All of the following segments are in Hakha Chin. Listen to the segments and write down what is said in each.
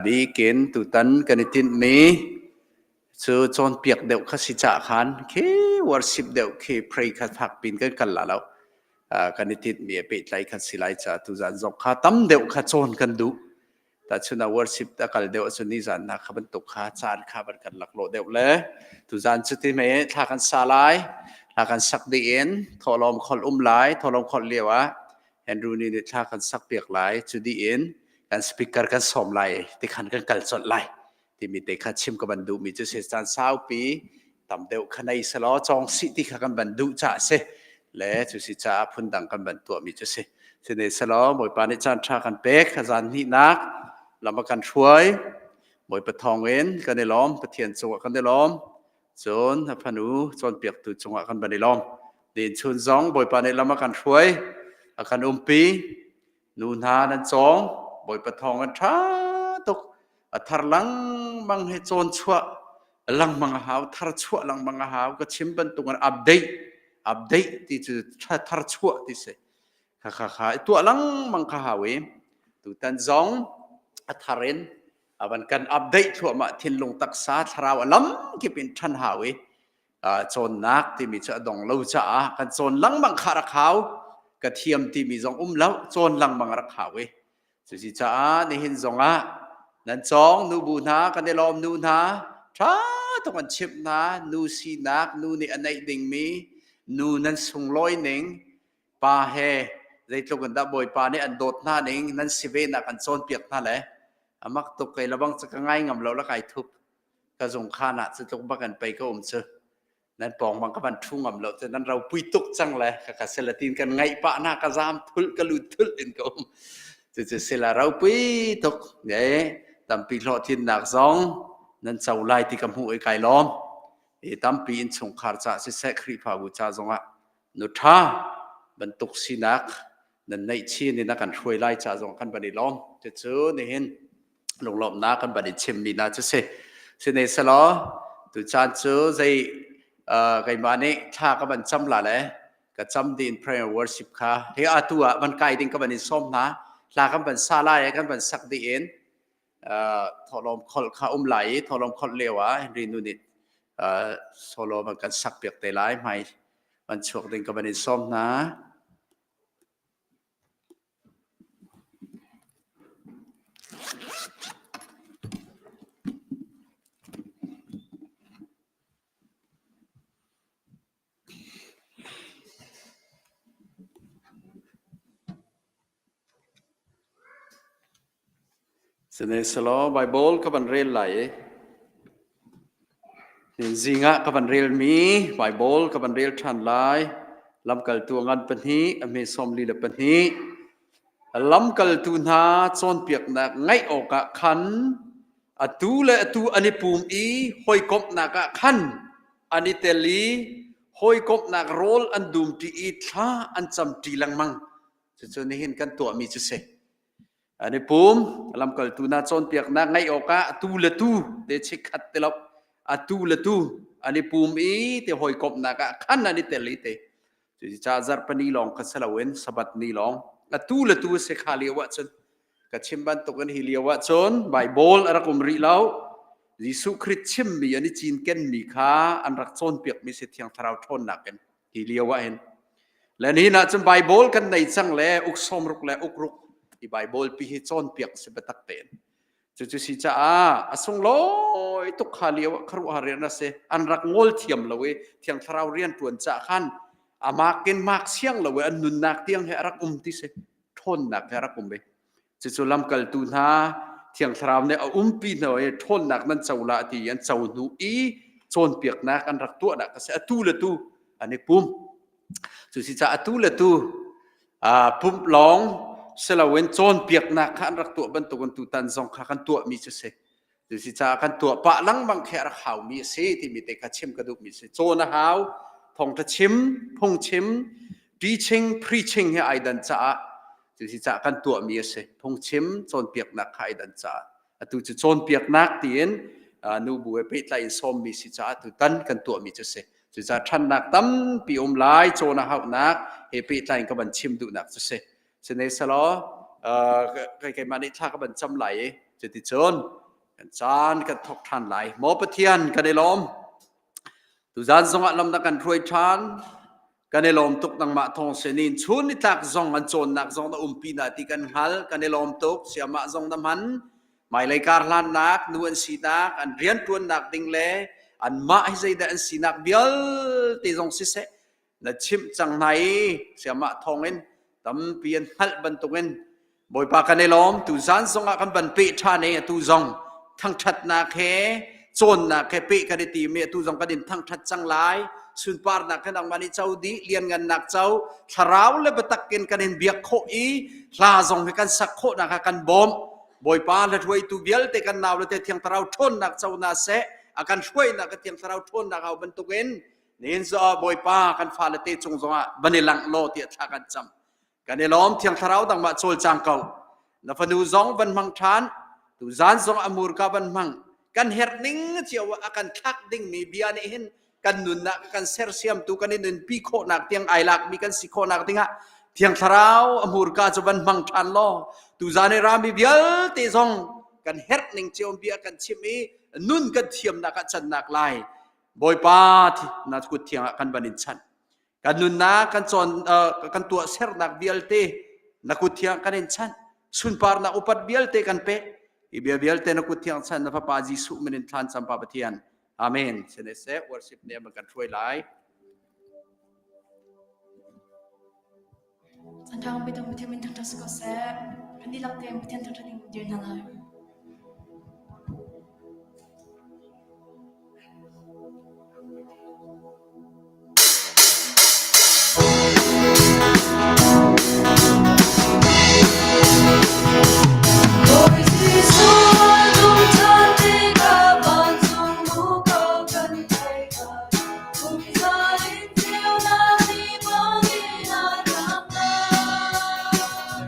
Bikin tutan kan i tinhmi cu cawnpiak deuh kha si cah khan khi worship deuh khi pray kha fak pin kan kal la lo. Kan i tinhmi a pehtlai kha si lai ca tuzan zong kha tam deuh kha cawn kan duh. Tahchun ah worship a kal deuh ahcun nizan hna kha bantuk kha caan kha van kan laklawh deuh le tuzan cu ti mei thla kan sa lai. Thla kan sak dih in thawhlawm kholh um lai. Thawhlawm kholh lio ah Andrew nih thla kan sak piak lai. Cu dih in kan speaker kan sawm lai ti khan kan kal colh lai timi te kha chim ka van duh mi cu si caan saupi tam deuh kha nei selaw cawng sih ti kha kan van duh ca si le cu si caah phundang kan van tuah mi cu si sine selaw Bawipa nih caan tha kan pek zan hnihnak lam a kan hruai Bawipa thawng in kan i lawm Pathian cungah kan i lawm cun a fanu cawnpiaktu cungah kan van i lawm din chun zong Bawipa nih lam a kan hruai a kan umpi Nu hna nan cawng, Bawipa thawng an ṭha tuk. A thar lengmang he cawn chuah lengmang a hau, thar chuah lengmang a hau. Ka chim bantuk in update, update ti cu thar chuah ti si. Kha kha kha i tuah lengmang kha hau i tutan zong a thar in a van kan update thluahmah thinlung taksa thlarau a lam kip in ṭhan hau i cawnnak timi cu a dong lo caah kan cawn lengmang kha rak hau ka thiam timi zong um lo cawn lengmang rak hau i cuci caah nihin zongah nan cawng nubu hna kan i lawm nu hna ṭha tuk an chimh hna nu sinak nu nih a neih dingmi nu nan sunglawi ning pa he zeitluk in dah bawipa nih an dawt hna ning nan si ve nak an cawnpiak hna le amak tuk kei labang cu ka ngai ngam lo la kai thup ka zungkhan ah cu tluk bak an pei ka um cu nan pawng bang ka van ṭhu ngam lo cu nan ropui tuk cang le ka ka sila tin kan ngaih pah na ka zam thul ka lut thul in ka um cu cu sila ropui tuk ne tampi hlawhtlinnak zong nan co lai ti ka hmuh i kai lawm i tampi in chungkhar ca siseh Khrihfabu ca zongah nu ṭha bantuk sinak nan neih chin in a kan hruai lai ca zong kan van i lawm cucu nihin lunglawmhnak kan van i chimmi hna cu si sine selaw tu caan cu zei keimah nih thla ka van cam la le ka cam din prayer worship kha hi atu ah van kai ding ka van in sawm hna hla kan van sa lai kan van sak dih in thawhlawm kholh kha um lai i thawhlawm kholh lio ah Henry nu nih solo van kan sak piak te lai hmai van chuak ding ka van in sawm hna. Sihmanhsehlaw Baibal ka van rel lai i zing ah ka van relmi Baibal ka van rel ṭhan lai. Lamkaltu a ngan pahnih, a hme 42. Lamkaltu hna cawnpiaknak ngaih awkah khan atu le atu an i pum i hawikomhnak ah khan an i tel i hawikomhnak rawl an dumṭi i thla an camṭi lengmang. Cucu nihin kan tuahmi cu si. An i pum, lamkaltu hna cawnpiaknak ngaih awkah atu le tu te chikkhat te lo, atu le tu an i pum i te hawikomhnak ah khan an i tel i te. Cucaah zarhpini lawng kha si loin Sabbath ni lawng atu le tu a si kha lio ahcun ka chim bantukin hi lio ahcun Baibal a rak um rih lo. Jesuh Khrih chimmi an i cinkenmi kha an rak cawnpiakmi si Thiang Thlarau ṭhawnnak in hi lio ah hin le nihin ah cun Bible kan nei cang le uk sawmruk le uk ruk hi Bible pi hi cawnpiak si biatak tein cucu si caah a sunglawi tuk kha lio ah khuaruahhar rian a si an rak ngol thiam lo i thiang thlarau rian ṭuan cah khan a mak in mak siang lo i an nunnak tiang he a rak um ti si ṭhawnnak he a rak um i Cucu lamkaltu hna Thiang Thlarau nih a umpi hna i ṭhawnnak nan co la ti an co hnu i cawnpiaknak an rak tuahnak a si. Atu le tu an i pum. Cusicaah atu le tu pumh lawng si loin cawnpiaknak kha an rak tuah bantukin tutan zong kha kan tuahmi cu si. Cusicaah kan tuah pah lengmang khi a rak haumi a si timi te kha chim ka duhmi a si. Cawn a hau, thawngṭha chim, phungchim, teaching, preaching hi ai dan caah cusicaah kan tuahmi a si. Phungchim, cawnpiaknak kha ai dan caah. Atu cu cawnpiaknak tiin nubu he pehtlai in sawmmi si caah tutan kan tuahmi cu si. Cucaah ṭhannak tampi um lai, cawn a hauhnak he pehtlai in ka van chim duhnak cu si. Sine selaw keimah nih thla ka van cam lai i. Cuticun kan caan kan thawk ṭhan lai. Maw Pathian, kan i lawm. Tuzan zongah lam na kan hruai ṭhan. Kan i lawm tuk nangmah thawng sinin chun nitlak zong an cawnnak zong na umpi na ti kan hngal. Kan i lawm tuk. Siamah zong na hman. Hmailei kar hlannak, nu an sinak, an rianṭuannak ding le anmah hi zeidah an sinak vialte zong siseh na chimh cang hna i siamah thawngin tampi an hngalh bantukin Bawipa kan i lawm. Tuzan zongah kan van peh ṭhan i atu zong thangṭhatnak he cawnnak he peh kan i tim i atu zong kan in thangṭhat cang lai. Sunparnak he nangmah nih co dih, lianngannak co, thlarau le biatak in kan in biak khawh i hla zong hi kan sak khawhnak ah kan bawmh. Bawipa hla hruaitu vialte kan nau le te Thiang Thlarau ṭhawnnak co na seh, a kan hruainak a Thiang Thlarau ṭhawnnak au bantukin nihin cu Bawipa kan fale te cung zongah van i langh law tiah thla kan cam. Kan i lawm. Thiang Thlarau dangmah cawlcang ko. Na fanu zong van hmang ṭhan, tuzan zong a murka van hmang. Kan herh ning cio ah a kan thlak dingmi bia nih hin kan nunnak kan sersiamtu kan i nunpi khawhnak tiang ai lakmi kan si khawhnak dingah Thiang Thlarau a hmurka cu van hmang ṭhan law tuzan i rami vialte zong kan herh ning cio bia kan chim i nun kan thiamnak ah cannak lai Bawipa na kut thiang ah kan van in chanh. Kan nunnak kan cawn kan tuah sernak vialte na kut thiang kan in chanh. Sunparnak upat vialte kan pek. Hi bia vialte na kut thiang chan na Fapa Jesuh min in thlan cam Pa Pathian. Amen. Sine worship ne kan hruai lai. Thangṭha biatak Pathian min thangṭhat si ko seh. Kan dihlak tein Pathian thangṭhat in dir hna lai. Bawi Jesuh tung ṭhan tikah vancung muko kan theih lai. Zungzal in ceunak ni bangin a tlang lai.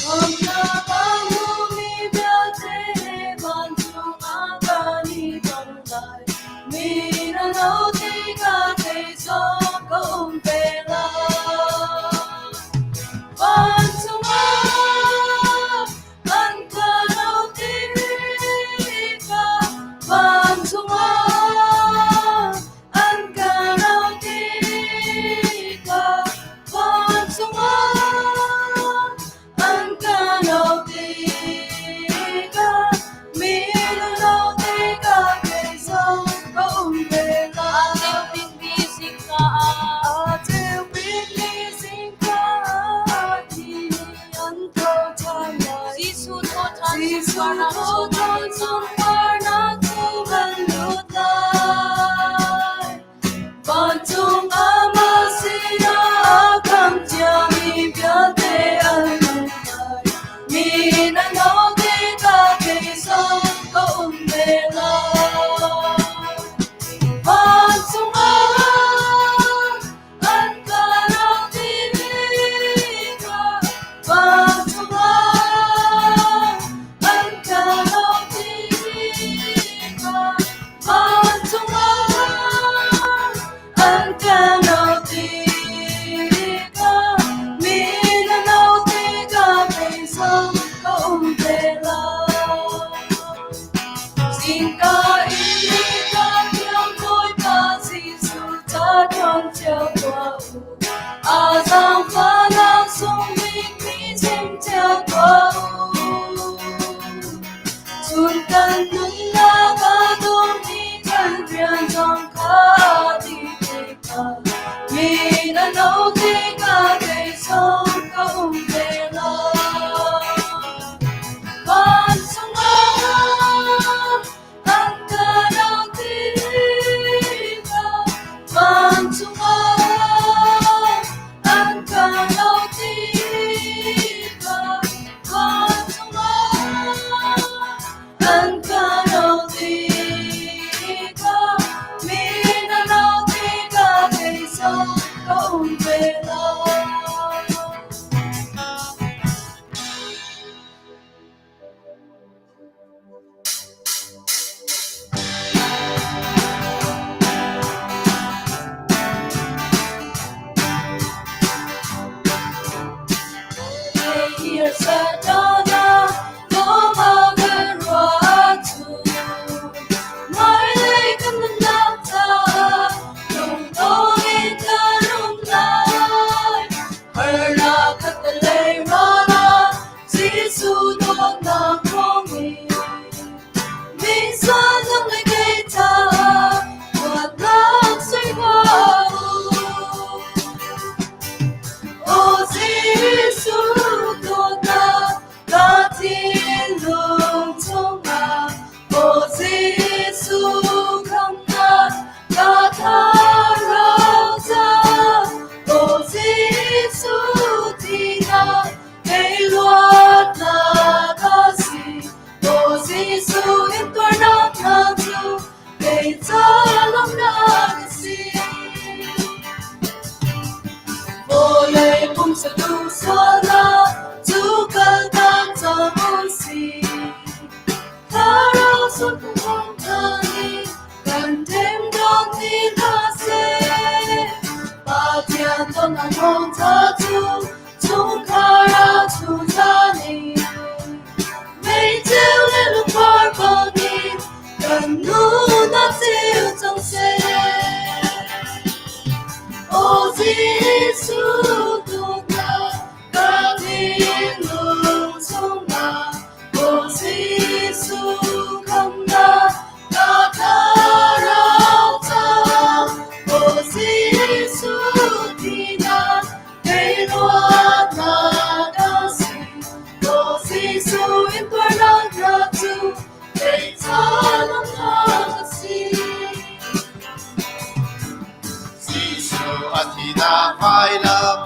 Khamhnak a hmumi vialte he vancung ah kan i tong lai. Mi na no tikah kei zong ka um ve lai. Vancung ah an ka lo tikah, vancung ah an ka lo tikah, vancung ah an ka lo tikah, mi na lo tikah kei zong ka um ve lai. A ceu bikmi zingka ah, A ceu bikmi zingka ah thi an tho ṭhan lai. Jesuh thawhṭhan Jesuh sunparnak chung an thawhṭhan lut lai. sunparnak chung an lut lai. Vancung Amah sinah a khamh ciami vialte an um lai. Mi nan ho tikah kei zong ka um ve lai. Vancung ah an ka rak timi kha vancung ah an ka rak timi kha vancung ah an ka rak tikha mi na no tikah kei zong ka um ve lai. Zingka in nika thiang Bawipa Jesuh ca ṭuan cio tuah u. A zaangfahnak sung bikmi chim cio tuah u. Cun kan nunnak a dawmi kan rian zong kha a dih tikah mi na no tikah kei zong ka um ve lai. Vancung ah an ka rak tikah, vancung ah an ka rak tikah, vancung ah an ka rak tikah, mi na rak tikah kei zong ka um ve lai. Kei ca lawmhnak a si. Vawlei pumsa duh sualnak cu kaltak cang u sih. Thlarau sungthong hna nih kan ṭemdawt ni hna seh. Pathian dawtnak thawngṭha cu chungkhar ah chunzan in meiceu le lungvar bangin kan nunnak ceu cang seh. Aw Jesuh dawtnak ka thinlung chungah, Aw Jesuh khamnak ka thlarau caah, Aw Jesuh thihnak kei luatnak a si. Aw Jesuh intuarnak hna cu kei ca lamnak a si. Jesuh a thihnak vailam,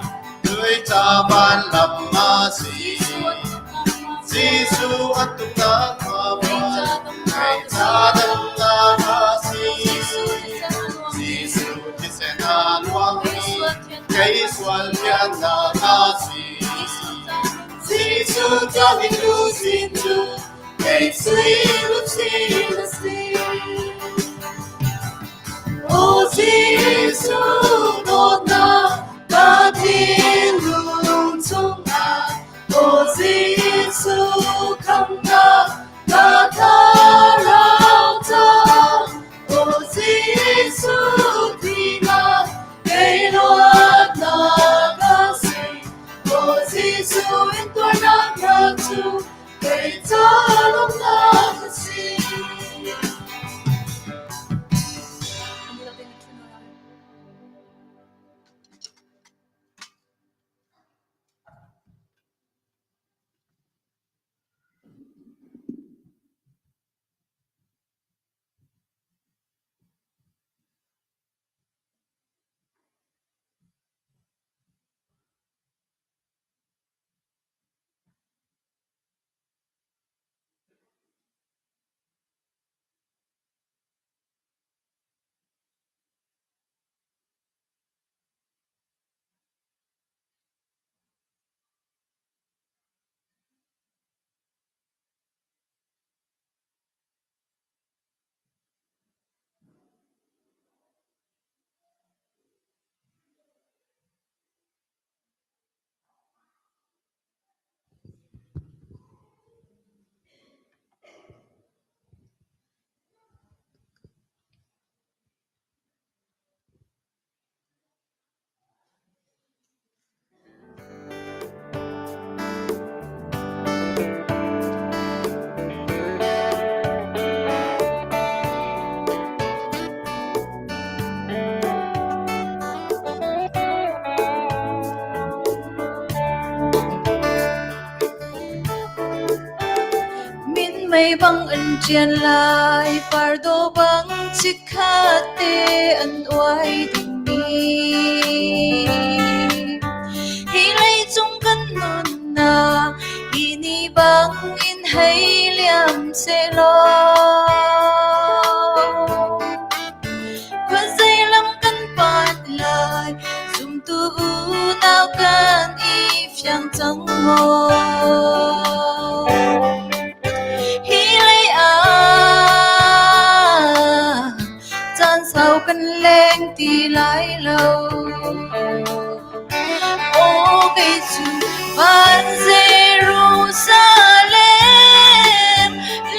Tuica vanlam a si. Jesuh a tuknak khamual, kei ca damnak a si. Jesuh thisen a luangmi, kei sual thiannak a si. Jesuh ca luchin cu, kei sui luchin a si. Aw Jesuh dawtnak ka thinlung chungah, Aw Jesuh khamnak ka thlarau caah, Aw Jesuh thihnak kei luatnak a si. Aw Jesuh intuarnak hna cu kei ca lawmhnak a si. Minmei bang an ṭian lai, pardaw bang chikkhat te an uai dingmi. Hi leicung kan nunnak hi ni bang in hei liam sehlaw. Khuazei lam kan panh lai, zumtu unau kan i fiang cang maw? Hi lei ah caan sau kan leng ti lai lo. Aw kei cu van Jerusalem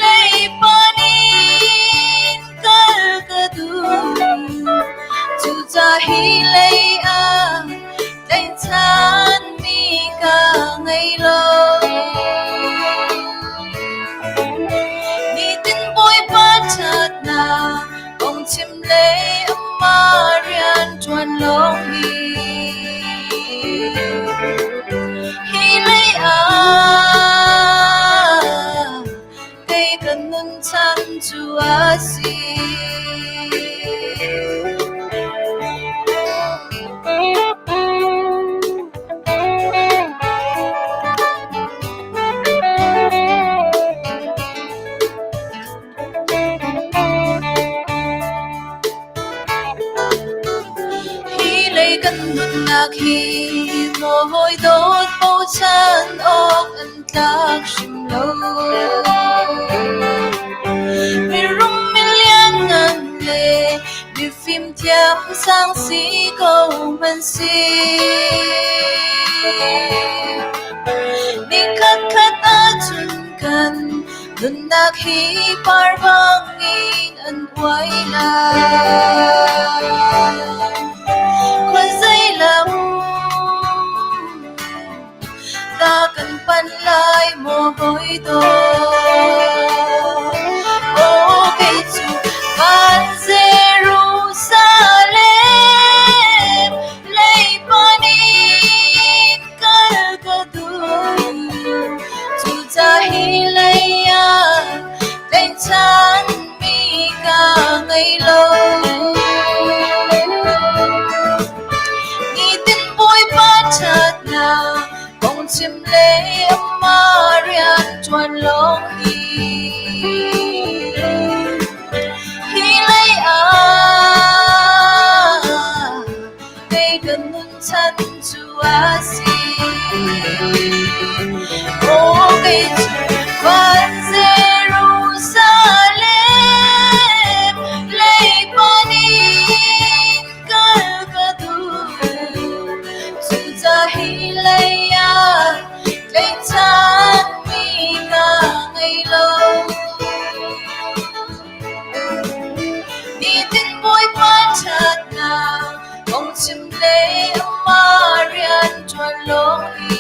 lei panin kal ka duh. Cucaah hi lei ah tlaihchanmi ka ngei lo. Nitin Bawipa ṭhatnak kong chim le amah rian ṭuan lawng hi. Hi lei ah kei ka nun chan cu a si. Nunnak hi maw hawi dawt bochan awk an tlak hrim lo. Mirum milian ngan le mifim thiam sang si ko hmanh si. Nikhat khat ahcun kan nunnak hi par bangin an uai lai. Khuazei lam dah kan panh lai maw hawi dawt? Aw kei cu van Jerusalem lei panin kal ka duh. Cucaah hi lei ah tlaihchanmi ka ngei lo. Nitin Bawipa ṭhatnak kong chim le amah rian ṭuan lawng hi. Hi lei ah kei ka nun chan cu a si. Aw kei cu van Jerusalem lei panin kal ka duh. Cucaah hi lei ah tlaihchanmi ka ngei lo. Nitin Bawipa ṭhatnak kong chim le amah rian ṭuan lawng hi.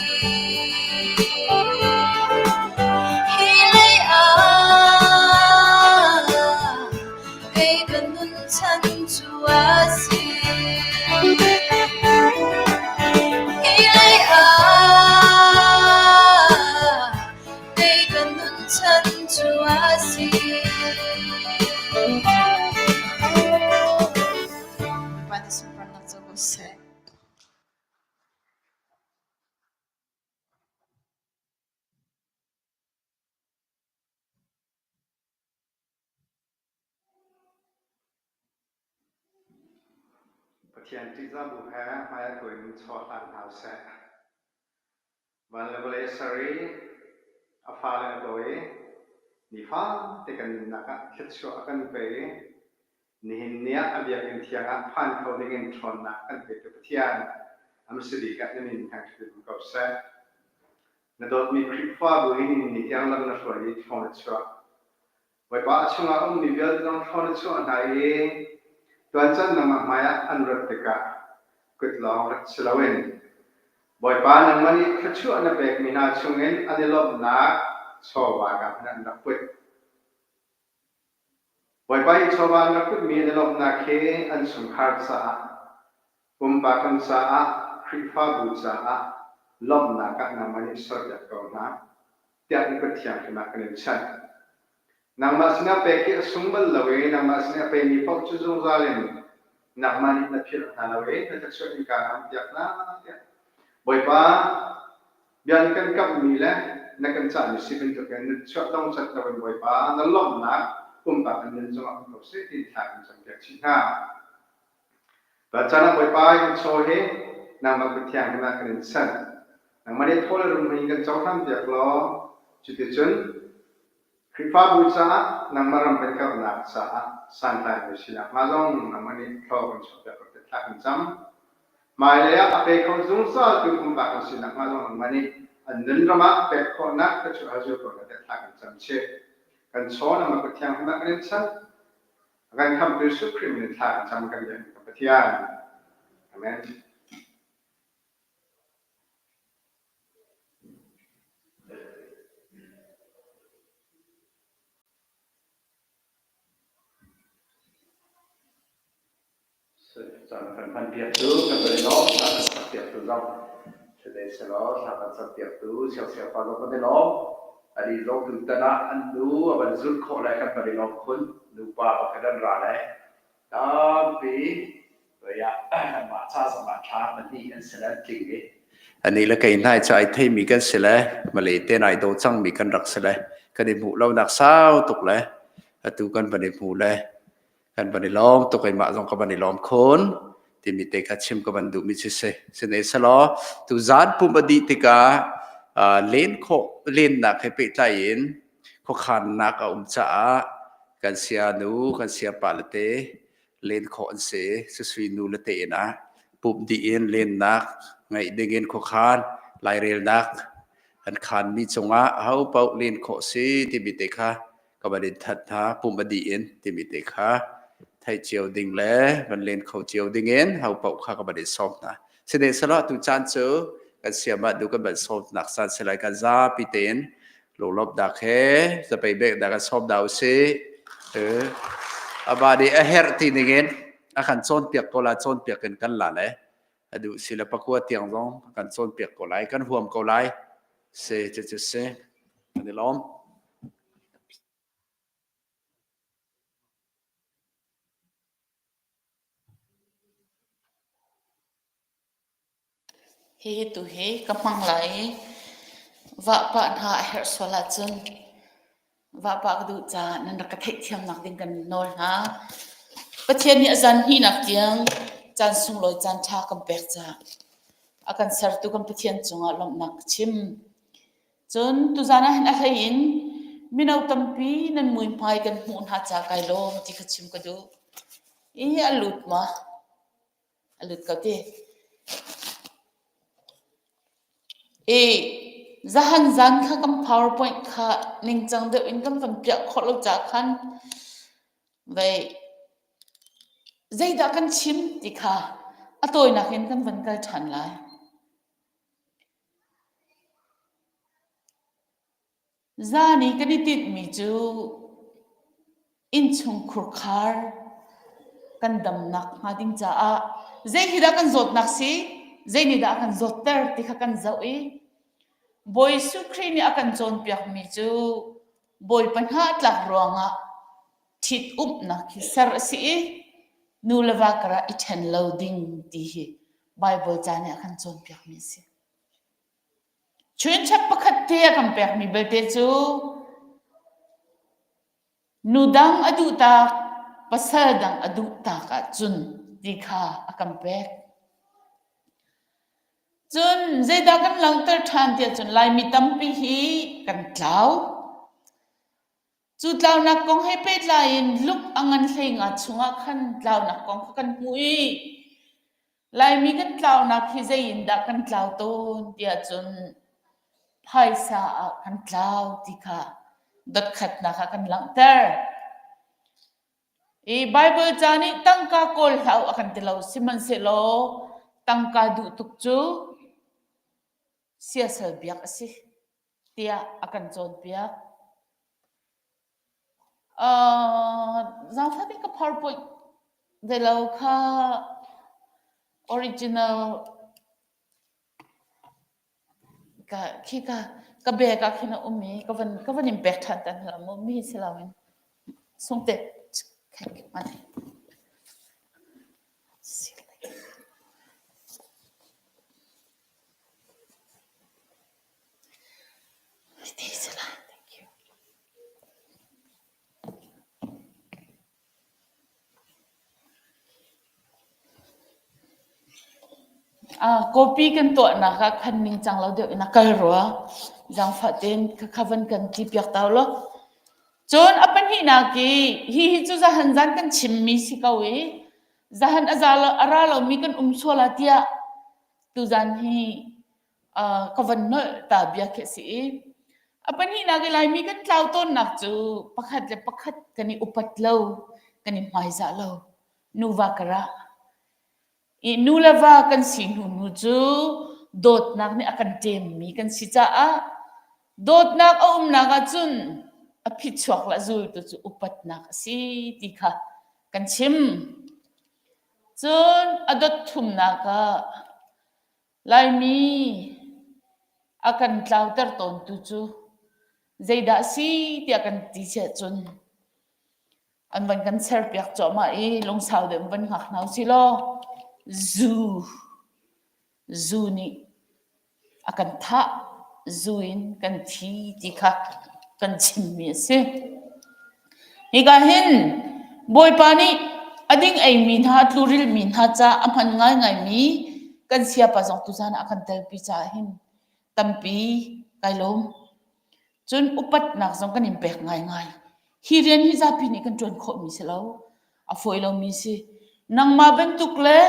Hi lei ah kei ka nun chan cu a si. Hi lei ah kei ka nun chan cu a si. Bawipa nih sunparnak co ko seh. Pathian ṭihzah bu he hmai ah tuin chawhhlan hna usih. Van le vawlei a ser i a fale a daw i nifate kan nunnak ah thluachuah a kan pe i nihin ni ah a biakinn thiang ah phan kho dingin ṭhawnnak kan petu Pathian a hmasa bik ah na min thangṭhat in um ko seh. Na dawtmi Khrihfabu hi nihin ni tiang lam na hruai i ṭhawn a chuah. Bawipa a chungah a ummi vialte zong ṭhawn a chuah hna i tuancan nangmah hmaiah an rat tikah kut lawng rat si loin Bawipa nangmah nih thluachuah na pekmi hna chungin an i lawmhnak chawva ka hmanh an rak put. Bawipa i chawva an rak putmi an i lawmhnak hi an chungkhar caah, pumpak an caah, Khrihfabu caah lawmhnak ah nangmah nih serpiak ko hna. tiah na kut thianghlim ah kan in chanh. Nangmah sinah pek hi a sung bal lo i nangmah sinah a pemi paoh cu zungzal in nangmah nih na philh hna lo i na thluachuah innka na on-piak hna tiah Bawipa bia na kan kamhmi le na kan cahmi si bantukin na chuah dongcat loin Bawipa na lawmhnak pumpak in nan cungah um ko seh tiin thla kan campiak chih hna. Tuan ah Bawipa in chaw hi nangmah kut thianghlim ah kan in sanh. Nangmah nih thaw le rum in kan cohlan piak law cuticun Khrihfabu caah nangmah ram kan kauhnak caah santlaimi sinak hnga zong nangmah nih thlaw kan chuahpiak ko tiah thla kan cam. Hmailei ah a pe kho zungzaltu pumpak kan sinak hnga zong nangmah nih an nun ram ah pek khawhnak ka chuah hal ko na tiah thla kan cam chih. Kan chaw nangmah kut thianghlim ah kan in chanh. A kan khamhtu Jesuh Khrih min thla kan cam kan biak ka Pathian. Amen. Caan kan hman piak tu kan van i lawm thla kan sak piak tu zong Sede selaw thla kan sak piak tu siangsiang pa zong kan i lawm ani zong tutan ah an nu a van zulh khawh le kan van i lawm khun nupa pakhat an ra le tampi mah ca zong ah thla pahnih an si le an tling i ani le kei hnai cu ai theimi kan si le Malay te nai do cangmi kan rak si le kan i hmuh lo nak sau tuk le atu kan van i hmu le kan van i lawm tuk i mah zong ka van i lawm khun. Timi te kha chim ka van duhmi si si. Sihmanhsehlaw tuzaan pumh a dih tikah len khawh lennak he pehtlai in khuakhannak a um caah kan sianu kan siapa le te len khawh an si. Susui nu le te inn ah pumh dih in lennak ngeih ding in khuakhan lairelnak an khanmi cungah aho paoh len khawh si timi te kha ka van in that hna pumh a dih in timi te kha theih cio ding le van len kho cio ding in ho paoh kha ka van in sawm hna. Sihmanhsehlaw tu caan cu kan siam ah du kan van sawm nak san silai kan zapi tein lunglawmh dak he zapei bek dak kan sawm dah usih. Aba nih a herh ti ning in a kan cawnpiak ko la cawnpiak in kan la le a duh si le pakua tiang zong a kan cawnpiak ko lai kan huam ko lai si cu si kan i lawm. Hihi tu hi ka hmang lai i vahpah hna a herh sual ahcun vahpah ka duh caah nan rak ka theihthiamnak ding kan nawl hna. Pathian nih a zan hnihnak tiang caan sunglawi caan ṭha kan pek caah a kan sertu kan Pathian cungah lawmhnak ka chim. Cun tuzaan ah hin a hlei in mino tampi nan muihmai kan hmuh hna caah kai lawm ti kha chim ka duh. I a lut ma? A lut ko ti. I zahan zan kha kan PowerPoint kha ningcang deuh in kan van piah khawh lo caah khan vei zeidah kan chim ti kha a tawinak in kan van kal ṭhan lai. Zan i kan i tinhmi cu innchungkhur khar kan damnak hnga ding caah zei hi dah kan zawtnak si, zei nih dah a kan zawtter ti kha kan zoh i Bawi Jesuh Khrih nih a kan cawnpiakmi cu Bawipa hna tlak ruangah ṭhit-umhnak hi ser a si i nu le va karah i ṭhen lo ding ti hi Baibal ca nih a kan cawnpiakmi a si. Chuinchap pakhat te a kan pekmi belte cu nu dang a duh tak, pasal dang a duh tak ahcun ti kha a kan pek. Cun zeidah kan langhter ṭhan tiah cun Laimi tampi hi kan tlau. Cu tlaunak kong he pehtlai in Luke a ngan hleinga chungah khan tlaunak kong kha kan hmuh i Laimi kan tlaunak hi zei in dah kan tlau tawn tiah cun phaisa ah kan tlau ti kha dotkhatnak ah kan langhter. I Baibal ca nih tangka kawl hlah u a kan ti lo, sihmanhsehlaw tangka duh tuk cu siasal biak a si. tiah a kan cawnpiak. Uh, zaangfah ka PowerPoint zeilo kha original ka khi ka ka bag ah khin a um i ka van ka van in pek ṭhan tan hlah mu mi si lo in sungte man Kawpi kan tuahnak ah khan ningcang lo deuh in a kal rua. Zaangfah tein khakha van kan ti piak ta law. Cun a pahnihnak i hihi cu zahan zan kan chimmi si ko i zahan a za lo a ra lomi kan um sual ah tiah tuzan hi ka van nolh ta bia khi a si i a pahnihnak i Laimi kan tlau tawnnak cu pakhat le pakhat kan i upat lo kan i hmaizah lo nuva karah i nu le va kan si hnu hnu cu dawtnak nih a kan ṭemmi kan si caah dawtnak a umnak ahcun a phichuak le a zultu cu upatnak a si ti kha kan chim. Cun a dot thumnak ah Laimi a kan tlauter tawntu cu zeidah a si tiah kan ti si ahcun an van kan serpiak cuahmah i lungsau deuh in van hngak hna usih law zu zu nih a kan thah, zu in kan thi ti kha kan chimmi a si. Hika hin Bawipa nih A ding eimi hna, a tlurilmi hna caah a hman ngaingaimi kan siapa zong tuzan ah a kan telpi caah hin tampi kai lawm. Cun upatnak zong kan in pek ngaingai. Hi rian hi zapi nih kan ṭuan khawhmi si lo. A fawi lomi si. Nangmah bantuk le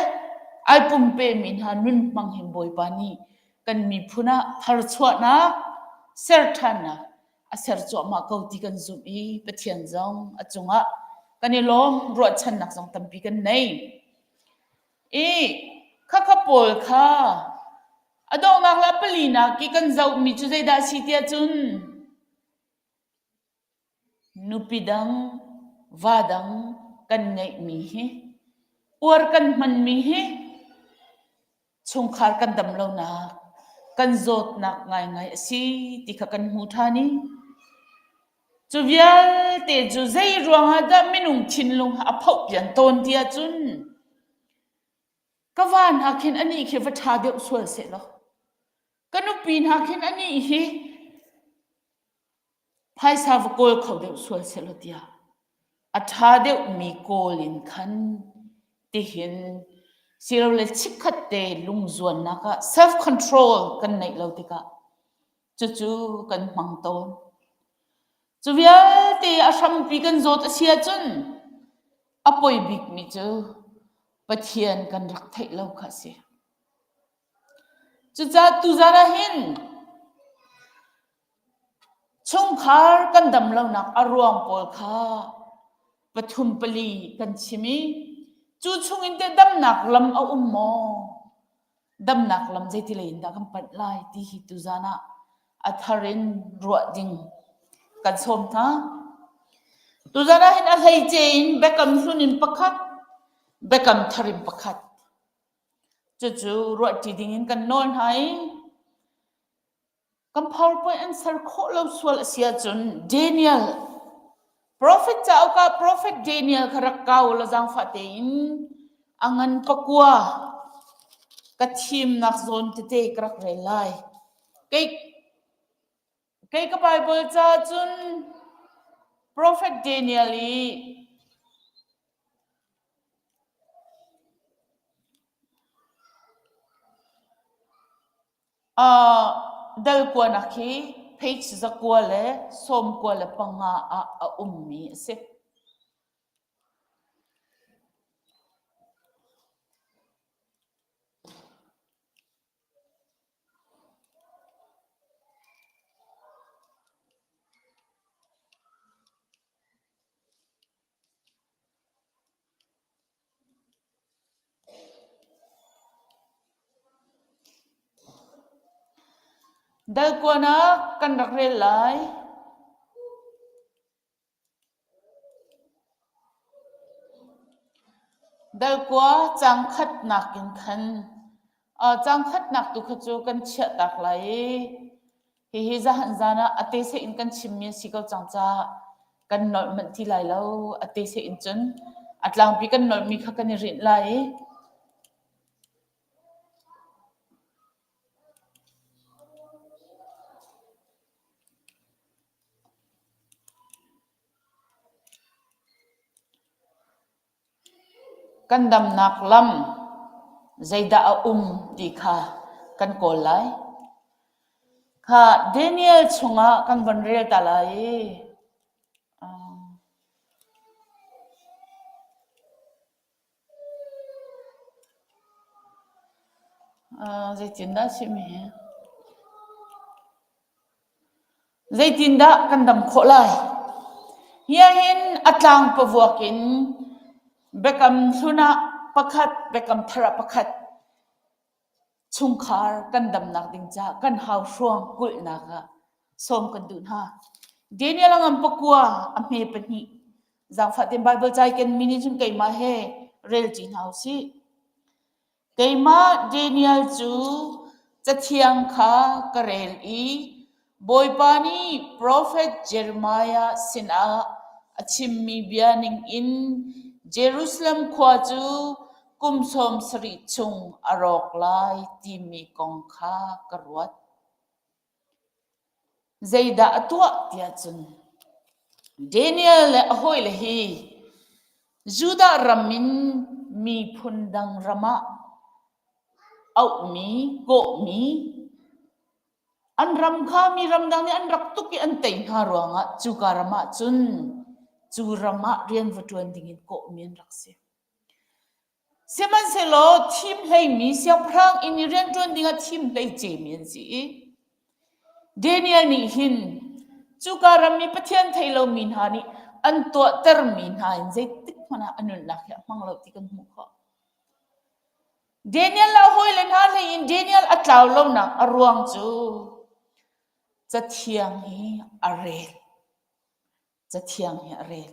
ai pumpemi hna nun hmang hin Bawipa nih kan miphun ah tharchuahnak, serṭhannak a ser cuahmah ko ti kan zumh i Pathian zong a cungah kan i lawm, ruahchannak zong tampi kan nei. I khakha pawl kha a donghnak le a palinak i kan zohmi cu zeidah a si tiah cun Nupi dang, va dang kan ngeihmi hi uar kan hmanmi hi chungkhar kan dam lonak, kan zawtnak ngaingai a si ti kha kan hmu ṭhan i cu vialte cu zei ruangah dah minung thinlung a phohpian tawn ti ahcun ka va hna khin anih khi va ṭha deuh sual sehlaw ka nupi hna khin anih hi Phaisa va kawl kho deuh sual sehlaw tiah a ṭha deuhmi kawl in khan tihin silole chikkhat te lungzuannak ah self control kan neih lo tikah cucu kan hmang tawn. Cu vialte a hrampi kan zawt a si ahcun a poi bikmi cu Pathian kan rak theih lo kha a si. Cucaah tuzan ah hin Chungkhar kan dam lonak a ruang pawl kha pathum pali kan chim i cu chungin teh damnak lam a um maw? Damnak lam zeiti lei in dah kan panh lai ti hi tuzan ah a thar in ruah ding kan sawm hna. Tuzan ah hin a hleice in biakam hlun in pakhat, biakam thar in pakhat. Cucu ruahṭi ding in kan nawl hna i Kan PowerPoint an ser khawh lo sual a si ahcun Daniel Prophet cauk ah Prophet Daniel kha rak kau law zaangfah tein a ngan pakua ka thimnak zawn tete ka rak rel lai. Kei, kei ka Bible ca cun Prophet Daniel i Dalkuanak hi page 9 le 95 ah a ummi a si. Dalkuan ah kan rak rel lai. Dalkua caang khatnak in khan caang khatnak tu kha cu kan chiahtak lai i Hihi zahan zan ah a te seh in kan chimmi a si ko cang caah kan nolh manh ti lai lo. A te seh in cun a tlangpi kan nolhmi kha kan i rinh lai i Kan damnak lam zeidah a um ti kha kan kawl lai. Kha Daniel chungah kan von rel ta lai i zeitindah a chim hi? Zeitindah kan dam khawh lai? Hi ahhin a tlang pavuak in biakam hlun ah pakhat, biakam thar ah pakhat chungkhar kan damnak ding caah kan hauhruang kulhnak ah sawm kan duh hna. Daniel a ngam pakua a hme pahnih. Zaangfah tein Baibal ca i kenmi nih cun keimah he rel ṭi hna usih. Keimah Daniel cu Cathiang kha ka rel i Bawipa nih profet Jeremiah sinah a chimmi bia ningin Jerusalem khua cu kum sawm sarih chung a rawk lai timi kong kha ka ruat. Zeidah a tuah tiah cun Daniel le a hawile hi. Judah ram in miphun dang ram ah auhmi, kawhmi, an ram kha mi ramdang nih an rak tuk i an tei hna ruangah cuka ram ah cun cu ram ah rian va ṭuan dingin kawhmi an rak si. Sihmanhsehlaw thim hleimi siangpahrang inn i rianṭuan dingah thim hlei cemi an si i Daniel nih hin cuka ram i Pathian thei lomi hna nih an tuahtermi hna in zeitik hmanh ah a nunnak hi a hmang lo ti kan hmuh khawh. Daniel le a hawile hna hlei in Daniel a tlau lonak a ruang cu Cathiang hi a rel. Cathiang hi a rel.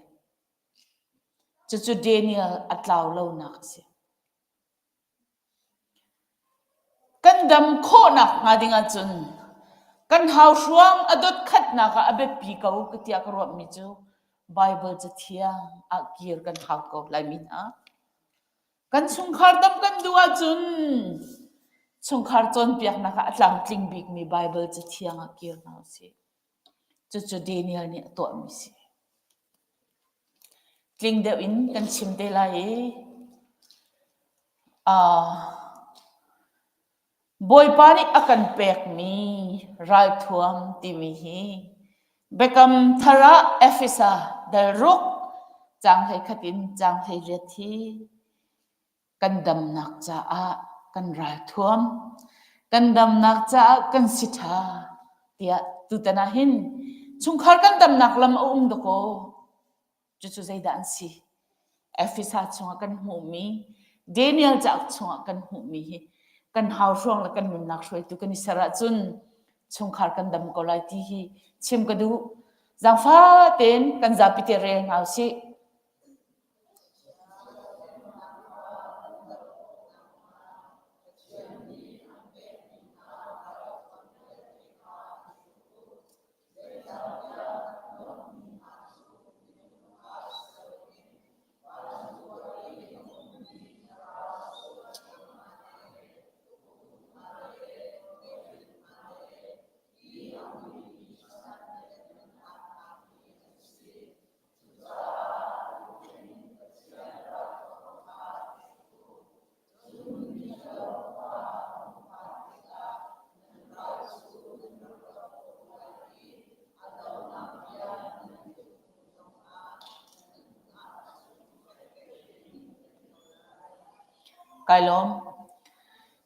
Cucu Daniel a tlau lonak a si. Kan dam khawhnak hnga ding ahcun kan hauhruang a dot khatnak ah a biapi ko ka tiah ka ruahmi cu Baibal Cathiang ah kir kan hau ko Laimi hna. Kan chungkhar dam kan duh ahcun chungkhar cawnpiaknak ah a tlamtling bikmi Baibal Cathiang ah kir hna usih. Cucu Daniel nih a tuahmi a si. Tling deuh in kan chim te lai i uh, Bawipa nih a kan pekmi ralthuam timi hi Biakam thar ah Efesa dal ruk caang 11 in caang 18 hi kan damnak caah kan ralthuam, kan damnak caah kan si ṭha tiah tutan ah hin chungkhar kan damnak lam a um dakaw. Cucu zeidah an si? Efesa chungah kan hmuhmi, Daniel cauk chungah kan hmuhmi hi kan hauhruang le kan nunnak hruaitu kan i ser ahcun chungkhar kan dam ko lai ti hi chim ka duh. Zaangfah tein kan zapi te rel hna usih. Kai lawm.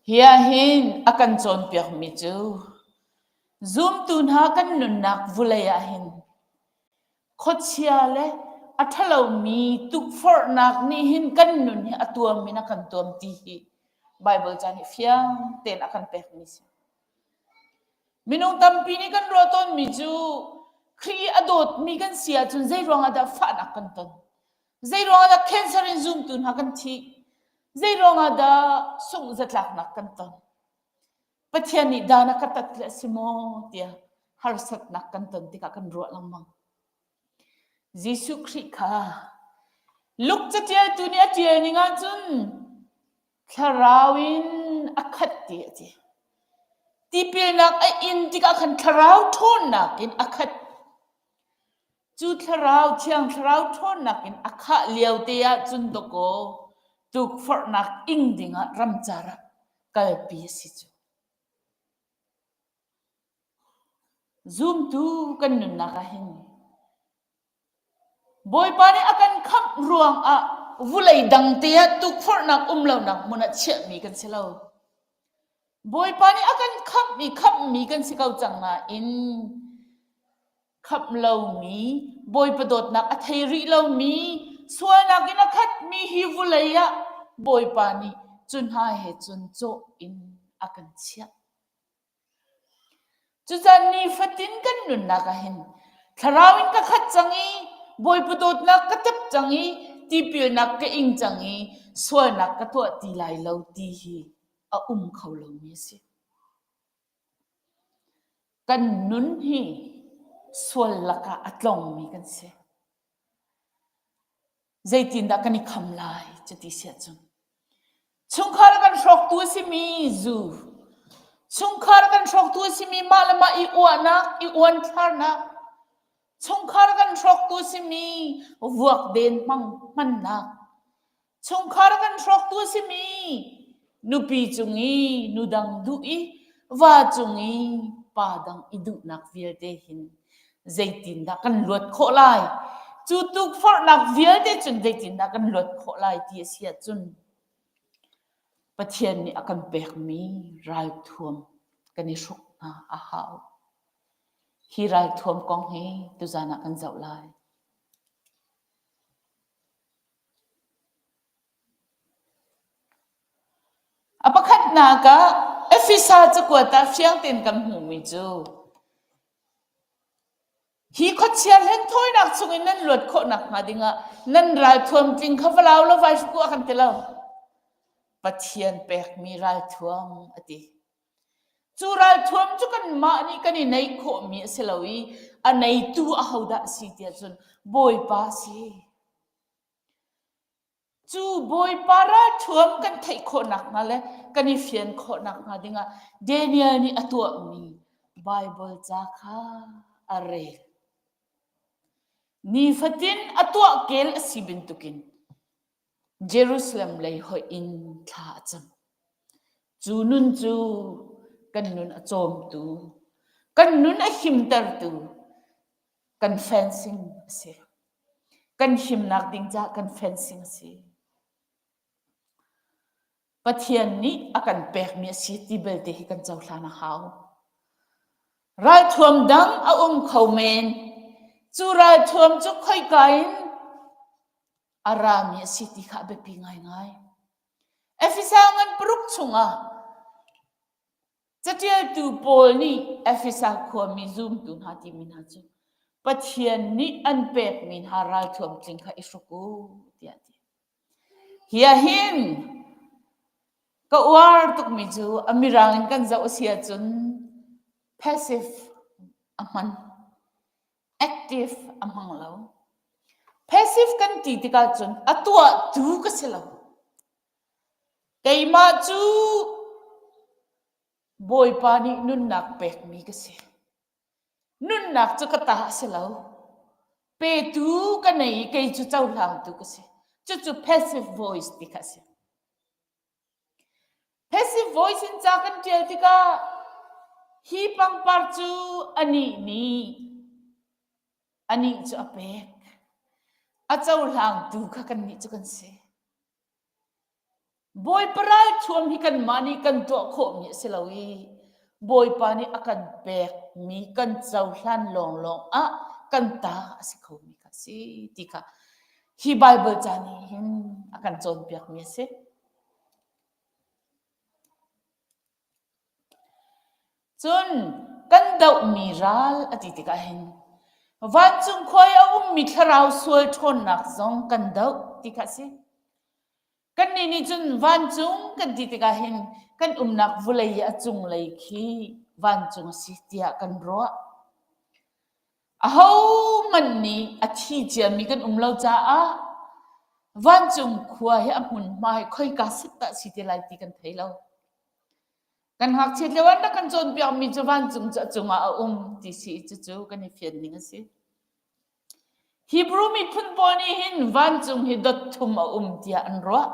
Hi ahhin a kan cawnpiakmi cu zumtu hna kan nunnak vulei ahhin Khuachia le a ṭhalomi tukforhnak nih hin kan nun hi a tuam in a kan tuam ti hi Baibal ca nih fiang tein a kan pekmi a si. Minung tampi nih kan ruah tawnmi cu Khrih i a dawtmi kan si ahcun zei ruangah dah fahnak kan ton? Zei ruangah dah cancer in zumtu hna kan thih? Zei ruangah dah sungh zatlaknak kan ton? Pathian nih dan a ka tat le a si maw tiah harsatnak kan ton tikah kan ruah lengmang. Jesuh Khrih kha Luke catialtu nih a ṭial ning ahcun thlarau in a khat ti a ti. Tipilnak a in tikah khan thlarau ṭhawnnak in a khat. Cu thlarau thiang thlarau ṭhawnnak in a khah lio te ah cun dawkaw tukforhnak ing dingah ramcar ah kalpi a si cu. Zumtu kan nunnak ah hin Bawipa nih a kan khamh ruangah vulei dang te ah tukforhnak um lonak hmun ah chiahmi kan si lo. Bawipa nih a kan khamh i khamhmi kan si ko cang nain khamh lomi, Bawipa dawtnak a thei rih lomi, sualnak in a khatmi hi vulei ah Bawipa nih cu hna he cun cawh in a kan chiah. Cucaan nifatin kan nunnak ah hin thlarau in ka khat cang i Bawipa dawtnak ka tep cang i tipilnak ka ing cang i sualnak ka tuah ti lai lo ti hi a um kho lomi a si. Kan nun hi sual lakah a tlongmi kan si. Zeitindah kan i kham lai cuti si ahcun? Chungkhar a kan hrawktu a simi zu, chungkhar a kan hrawktu a simi mah le mah i uahnak, i uanthlarnak, Chungkhar kan hrawktu simi vuakden hmang hmannak. Chungkhar kan hrawktu simi nupi cung i nu dang duh i va cung i pa dang i duhnak vialte hin zeitindah kan luat khawh lai? Cu tukforhnak vialte cun zeitindah kan luat khawh lai ti a si ahcun Pathian nih a kan pekmi ralthuam kan i hruk hna a hau. Hi ralthuam kong hi tuzan ah kan zoh lai. A pakhatnak ah Efesa cakuat ah fiang tein kan hmuhmi cu Hi khuachia hlenthawinak chungin nan luat khawh nakhnga dingah nan ralthuam tling kha va lau law vai hruku a kan ti lo. Pathian pekmi ralthuam a ti. Cu ralthuam cu kanmah nih kan i neih khawhmi a si lo i a neitu ahodah a si tiah cun Bawipa a si. Cu Bawipa ralthuam kan theih khawh nakhnga le kan i fian khawh nakhnga dingah Daniel nih a tuahmi Baibal ca kha a rel. Nifatin a tuah kel a si bantukin Jerusalem lei hoih in thla a cam. Cu nun cu kan nun a cawmtu, kan nun a himtertu, kan fencing a si. Kan himnak ding caah kan fencing a si. Pathian nih a kan pekmi a si ti belte hi kan cohlan a hau. Ralthuam dang a um kho men. Cu ralthuam cu khoika in a rami a si ti kha a biapi ngaingai. Efesa ngan paruk chungah Caṭialtu Paul nih Efesa khuami zumtu hna timi hna cu Pathian nih an pekmi hna ralthuam tling kha i hruk u tiah a ti. Hi ah hin ka uar tukmi cu a mirang in kan zoh a si ahcun passive a hman, active a hmang lo. Passive kan ti tikah cun a tuahtu ka si lo. Keimah cu Bawipa nih nunnak pekmi ka si. Nunnak cu ka ta a si lo. Petu ka nei i kei cu cohlangtu ka si. Cucu passive voice ti kha a si. Passive voice in ca kan ṭial tikah hi pangpar cu anih nih anih cu a pek. A cohlangtu kha kannih cu kan si. Bawipa ralthuam hi kanmah nih kan tuah khawhmi a si lo i Bawipa nih a kan pekmi kan cohlan lawnglawng ah kan ta a si khomi kha a si ti kha hi Baibal ca nih hin a kan cawnpiakmi a si. Cun kan dohmi ral a ti tikah hin vancung khua i a ummi thlarau sual ṭhawnnak zong kan doh ti kha a si. Kannih nih cun vancung kan ti tikah hin kan umnak vawlei i a cunglei khi vancung a si tiah kan ruah. Ahohmanh nih a thi ciami kan um lo caah vancung khua hi a hmunhma hi khoika set dah si te lai ti kan thei lo. Kan ngakchiat lio ah na kan cawnpiakmi cu vancung cu a cungah a um ti si i cucu kan i fian ning a si. Hebrew miphun pawl nih hin vancung hi dot thum a um tiah an ruah.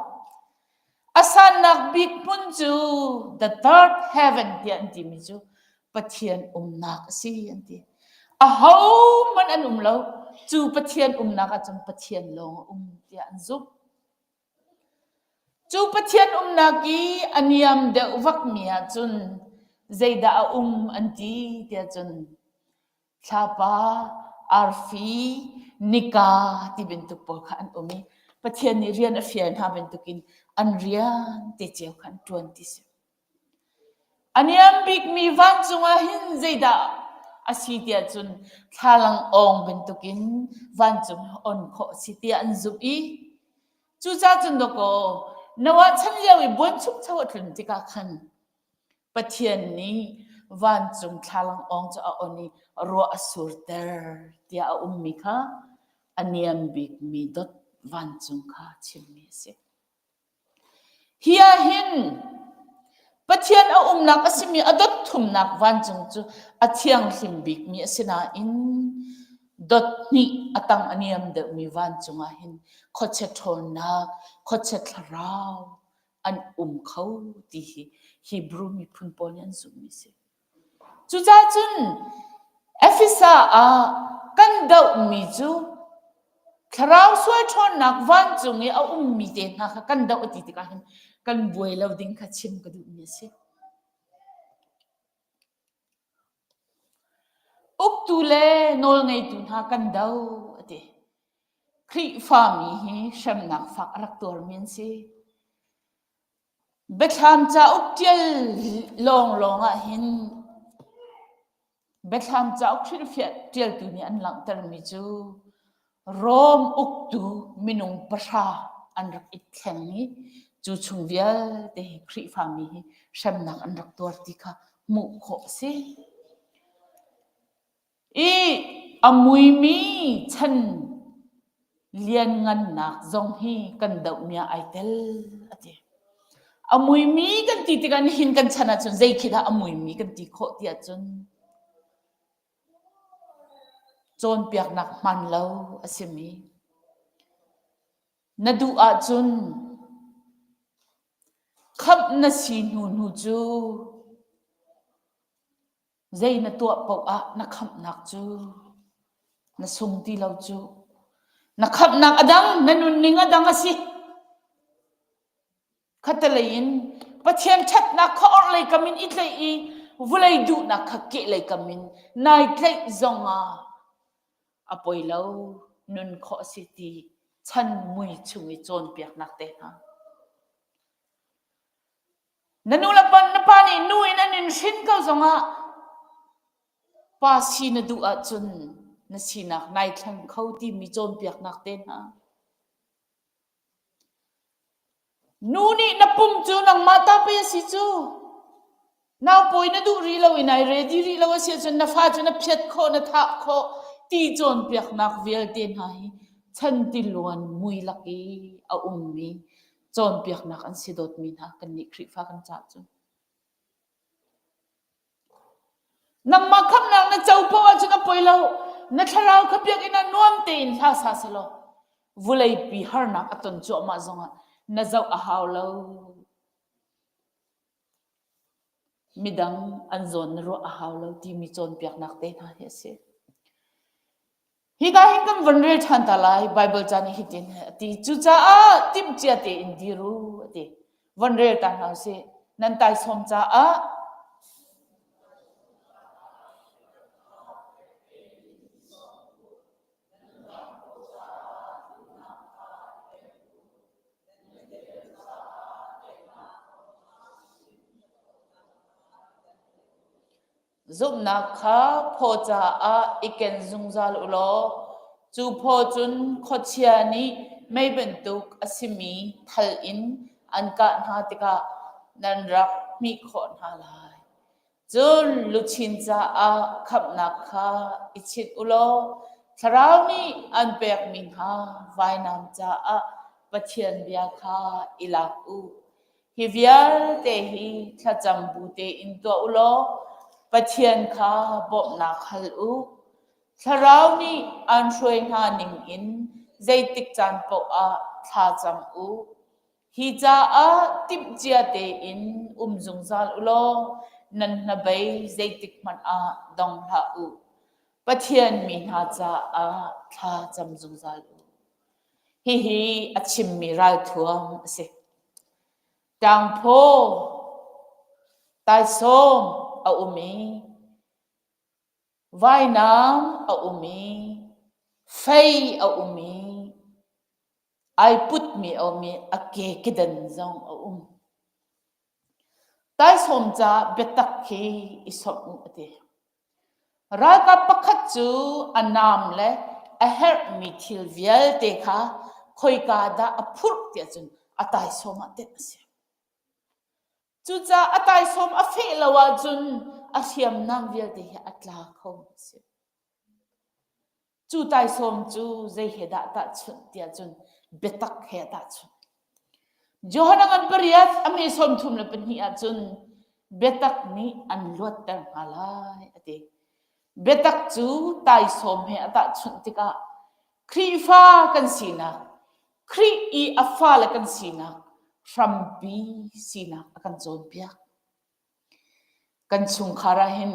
A sannak bik hmun cu the third heaven tiah an timi cu Pathian umnak a si an ti. Ahohmanh an um lo. Cu Pathian umnak ahcun Pathian lawng a um tiah an zumh. Cu Pathian umnak i a niam deuh vakmi ahcun zeidah a um an ti tiah cun thlapa, arfi, nika ti bantuk pawl kha an um i Pathian nih rian a fial hna bantukin an rian te cio kha an ṭuan ti si. A niam bikmi vancung ah hin zeidah a si tiah cun thlalang awng bantukin vancung hi on khawh a si tiah an zumh i cucaah cun dawkaw Noah chan lio i buanchukcho a tlun tikah khan Pathian nih vancung thlalang awng cu a on i ruah a surter tiah a ummi kha a niam bikmi dot vancung kha chimmi a si. Hi ah hin Pathian a umnak a simi a dot thumnak vancung cu a thianghlim bikmi a si nain. Dot hnih a tang a niam deuhmi vancung ah hin khuachia ṭhawnnak, khuachia thlarau an um kho ti hi Hebrew miphun pawl nih an zumhmi a si. Cucaah cun Efesa ah kan dohmi cu thlarau sual ṭhawnnak vancung i a ummi te hna kha kan doh a ti tikah hin kan buai lo ding kha chim ka duhmi a si. Uktu le nawlngeitu hna kan doh a ti. Khrihfami hi hremnak fak a rak tuarmi an si. Biathlam cauk ṭial lawnglawng ahhin Biathlam cauk hrilhfiah ṭialtu nih an langhtermi cu Rom uktu minung pahra an rak i thleng i cu chung vialte hi Khrihfami hi hremnak an rak tuar ti kha hmuh khawh a si. I a muimi chan lianngannak zong hi kan dohmi ah ai tel a ti. A muimi kan ti tikah nihin kan chan ahcun zei khi dah a muimi kan ti khawh ti ahcun cawnpiaknak hmaan lo a simi na duh ahcun khamh na si hnu hnu cu Zei na tuah paoh ah na khamhnak cu na sung ti lo cu. Na khamhnak a dang, na nunning a dang a si. Khattelei in Pathian ṭhatnak kha orhlei kam in i tlaih i vulei duhnak kha kehlei kam in nai tlaih zong ah a poi lo nun khawh a si ti chan mui chung i cawnpiaknak te hna. Na nu le pa, na pa nih nu in an in hrin ko zongah pa si na duh ahcun na sinak nai thleng kho timi cawnpiaknak te hna. Nu nih na pum cu nangmah ta pei a si cu. Naupawi na duh rih lo i nai ready rih lo a si ahcun na fa cu na phiat khawh, na thah khawh ti cawnpiaknak vialte hna hi chan tiluan mui lak i a ummi cawnpiaknak an si dawtmi hna kannih Khrihfa kan caah cun. Nangmah khamhnak na co paoh ahcun a poi lo. Na thlarau kha biakinn ah nuam tein hla sa selaw vuleipi harnak a ton cuahmah zongah na zoh a hau lo. Midang an zawn na ruah a hau lo timi cawnpiaknak te hna hi a si. Hika hin kan von rel ṭhan ta lai. Baibal ca nih hitin a ti. Cucaah timhcia tein dir u a ti. Von rel ta hna usih. Nan taisawm caah Zumhnak kha phaw caah i ken zungzal u law cu phaw cun khuachia nih mei bantuk a simi thal in an kah hna tikah nan rak hmih khawh hna lai. Cun luchin caah khamhnak kha i chinh u law Thlarau nih an pekmi hna vainam caah Pathian bia kha i lak u. Hi vialte hi thlacam bu tein tuah u law Pathian kha bawmhnak hal u. Thlarau nih aan hruai hna ningin zeitik caan paoh ah thla cam u. Hi caah timhcia tein um zungzal u law nan hnabei zeitik hmanh ah dong hlah u. Pathian mi hna caah thla cam zungzal u. Hihi a chimmi ralthuam a si. Ṭangphaw, taisawm a um i vainam a um i fei a um i ai putmi a um i a ke kedan zong a um. Taisawm caah biatak khi i sawmh u a ti. Ralkap pakhat cu a nam le a herhmi thil vialte kha khoika dah a phurh tiah cun a taisawm ah tenh a si. Cucaah a taisawm a feh lo ahcun a hriamnam vialte hi a tla kho a si. Cu taisawm cu zei he dah tahchunh tiah cun biatak he a tahchunh. Johan a ngan pariat a me 32 ahcun biatak nih an luatter hna lai a ti. Biatak cu taisawm he a tahchunh tikah Khrihfa kan sinak, Khrih i a fale kan sinak hrampi sinak a kan cawnpiak. Kan chungkhar ah hin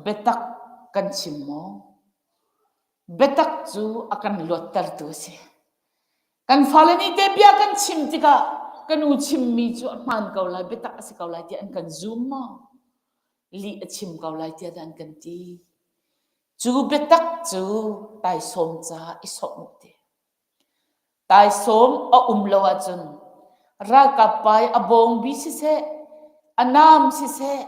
biatak kan chim maw? Biatak cu a kan luattertu a si. Kan fale nih te bia kan chim tikah ka nu chimmi cu a hmaan ko lai, biatak a si ko lai tiah an kan zum maw? Lih a chim ko lai tiah dah an kan ti? Cu biatak cu taisawm caah i sawmh u ti. Taisawm a um lo ahcun ralkap pa i a bawngbi siseh, a naam siseh,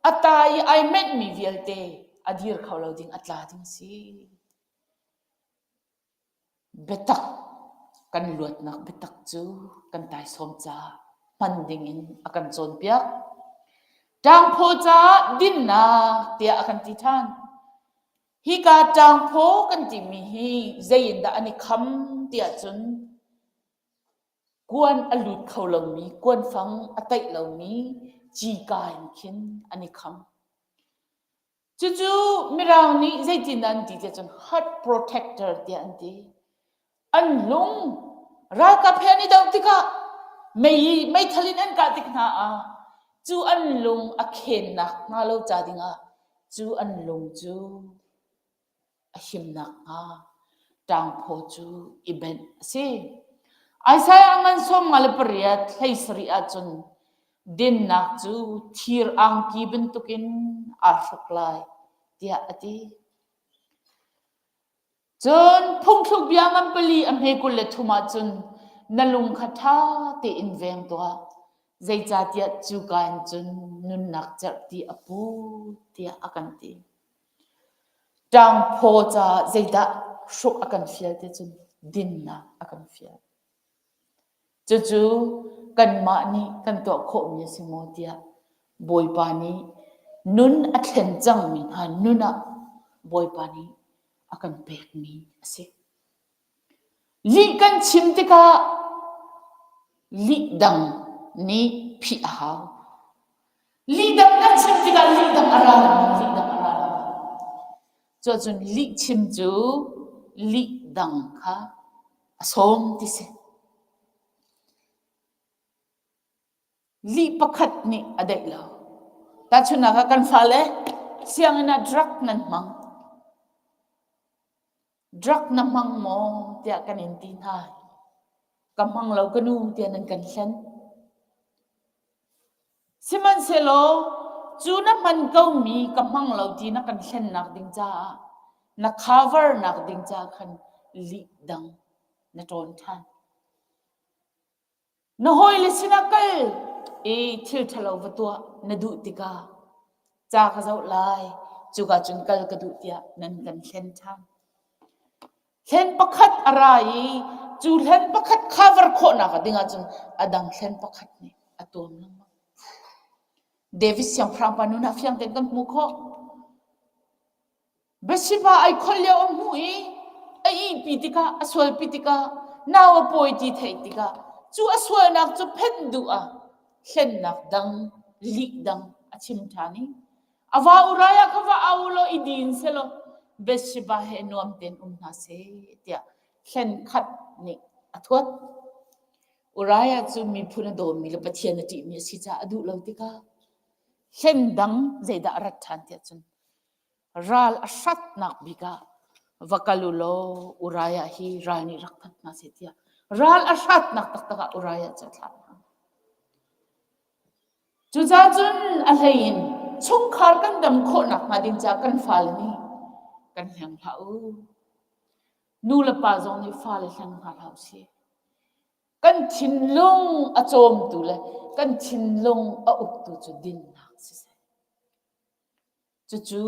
a ta i ai menhmi vialte a dir kho lo ding, a tla ding a si. Biatak kan luatnak biatak cu kan taisawm caah hman dingin a kan cawnpiak. Ṭangphaw caah dinnak tiah a kan ti ṭhan. Hika ṭangphaw kan timi hi zei in dah an i kham tiah cun kuan a lut kho lomi, kuanfang a taih lomi cika in khin an i kham. Cucu Mirang nih zeitin an ti tiah cun heart protector tiah an ti. An lung ralkap he an i doh tikah mei meithal in an kah tik hna ah cu an lung a khennak hnga lo ca dingah cu an lung cu a himnak hnga ṭangphaw cu i benh a si. Isaiah ngan 58 hlei sarih ahcun dinnak cu thir angki bantukin aa hruk lai tiah a ti. Cun phungthluk bia ngan pali a hme 23 ahcun na lung kha ṭha tein veng tuah, zeicahtiah cuka in cun nunnak cerhti a put tiah a kan ti. Ṭangphaw caah zeidah hruk a kan fial ti cun dinnak a kan fial. Cucu kanmah nih kan tuah khawhmi a si maw tiah Bawipa nih nun a thlen cangmi hna nun ah Bawipa nih a kan pekmi a si. Lih kan chim tikah lih dang nih phih a hau. Lih dang kan chim tikah lih dang a ra lengmang, lih dang a ra lengmang. Cuahcun lih chim cu lih dang kha a sawm ti si. Lih pakhat nih a daih lo. Tahchunhnak ah kan fale sianginn ah drug nan hmang. Drug na hmang maw tiah kan in ti hna. Ka hmang lo ka nu tiah nan kan hlen. Sihmanhsehlaw cu na hman komi ka hmang lo ti na kan hlennak ding caah na cover nak ding caah khan lih dang na ṭawn ṭhan. Na hawile sinah kal i thil ṭhalo va tuah na duh tikah ca ka zoh lai, cuka cun kal ka duh tiah nan kan hlen ṭhan. Hlen pakhat a ra i cu hlen pakhat cover khawhnak ding ahcun a dang hlen pakhat nih a tuam lengmang. David siangpahrang pa nun ah fiang tein kan hmuh khawh. Bathsheba ai kholh lio a hmuh i a ihpi tikah a sualpi tikah nau a pawi ti theih tikah cu a sualnak cu phenh duh ah hlennak dang lih dang a chim ṭhan i a va Uriah kha va au law i din selaw Bathsheba he nuam tein um hna seh tiah hlen khat nih a thuat. Uriah cu miphun a dawmi le Pathian a ṭihmi a si caah a duh lo tikah hlen dang zeidah a rat ṭhan tiah cun Ral a hratnak bik ah va kal u law Uriah hi ral nih rak that hna seh tiah ral a hratnak taktak ah Uriah cu a thlah hna. Cucaah cun a hlei in chungkhar kan dam khawh nakhnga ding caah kan fale nih kan hleng hlah u. Nu le pa zong nih fale hleng hna hlah usih. Kan thinlung a cawmtu le kan thinlung a uktu cu dinnak siseh. Cucu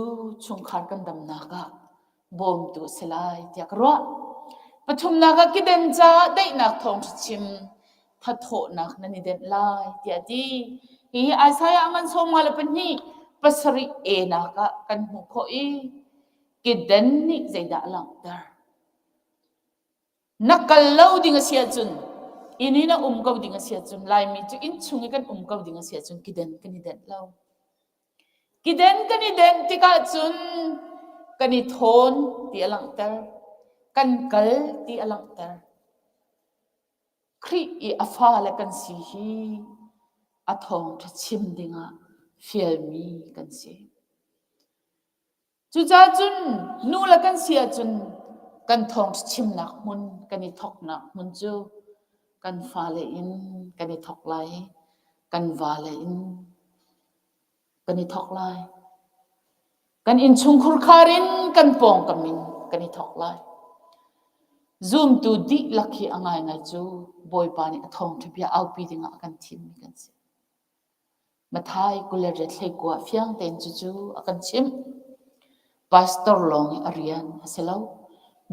chungkhar kan damnak ah bawmtu a si lai tiah ka ruah. Pathumnak ah keden caah daihnak thawngṭha chim thathawhnak nan i denh lai tiah a ti. Hihi Isaiah ngan 52 pasarih e nak ah kan hmuh khawh i keden nih zeidah a langhter? Na kal lo ding a si ahcun inn i na um ko ding a si ahcun Laimi cu inn chung i kan um ko ding a si ahcun keden kan i denh lo. Kiden kan i denh tikah cun Kan i thawn ti a langhter. Kan kal ti a langhter. Khrih i a fale kan si hi a thawngṭha chim dingah fialmi kan si. Cucaah cun nu le kan si ahcun kan thawngṭha chimnak hmun, kan i thawknak hmun cu kan fale in kan i thawk lai i kan vale in kan i thawk lai. Kan innchungkhur khar in kan pawngkam in kan i thawk lai. Zumtu dihlak hi a ngaingai cu Bawipa nih a thawngṭha bia aupi dingah a kan thimmi kan si. Matthai 20 hleikua fiang tein cucu a kan chimh. Pastor lawng i a rian a si lo.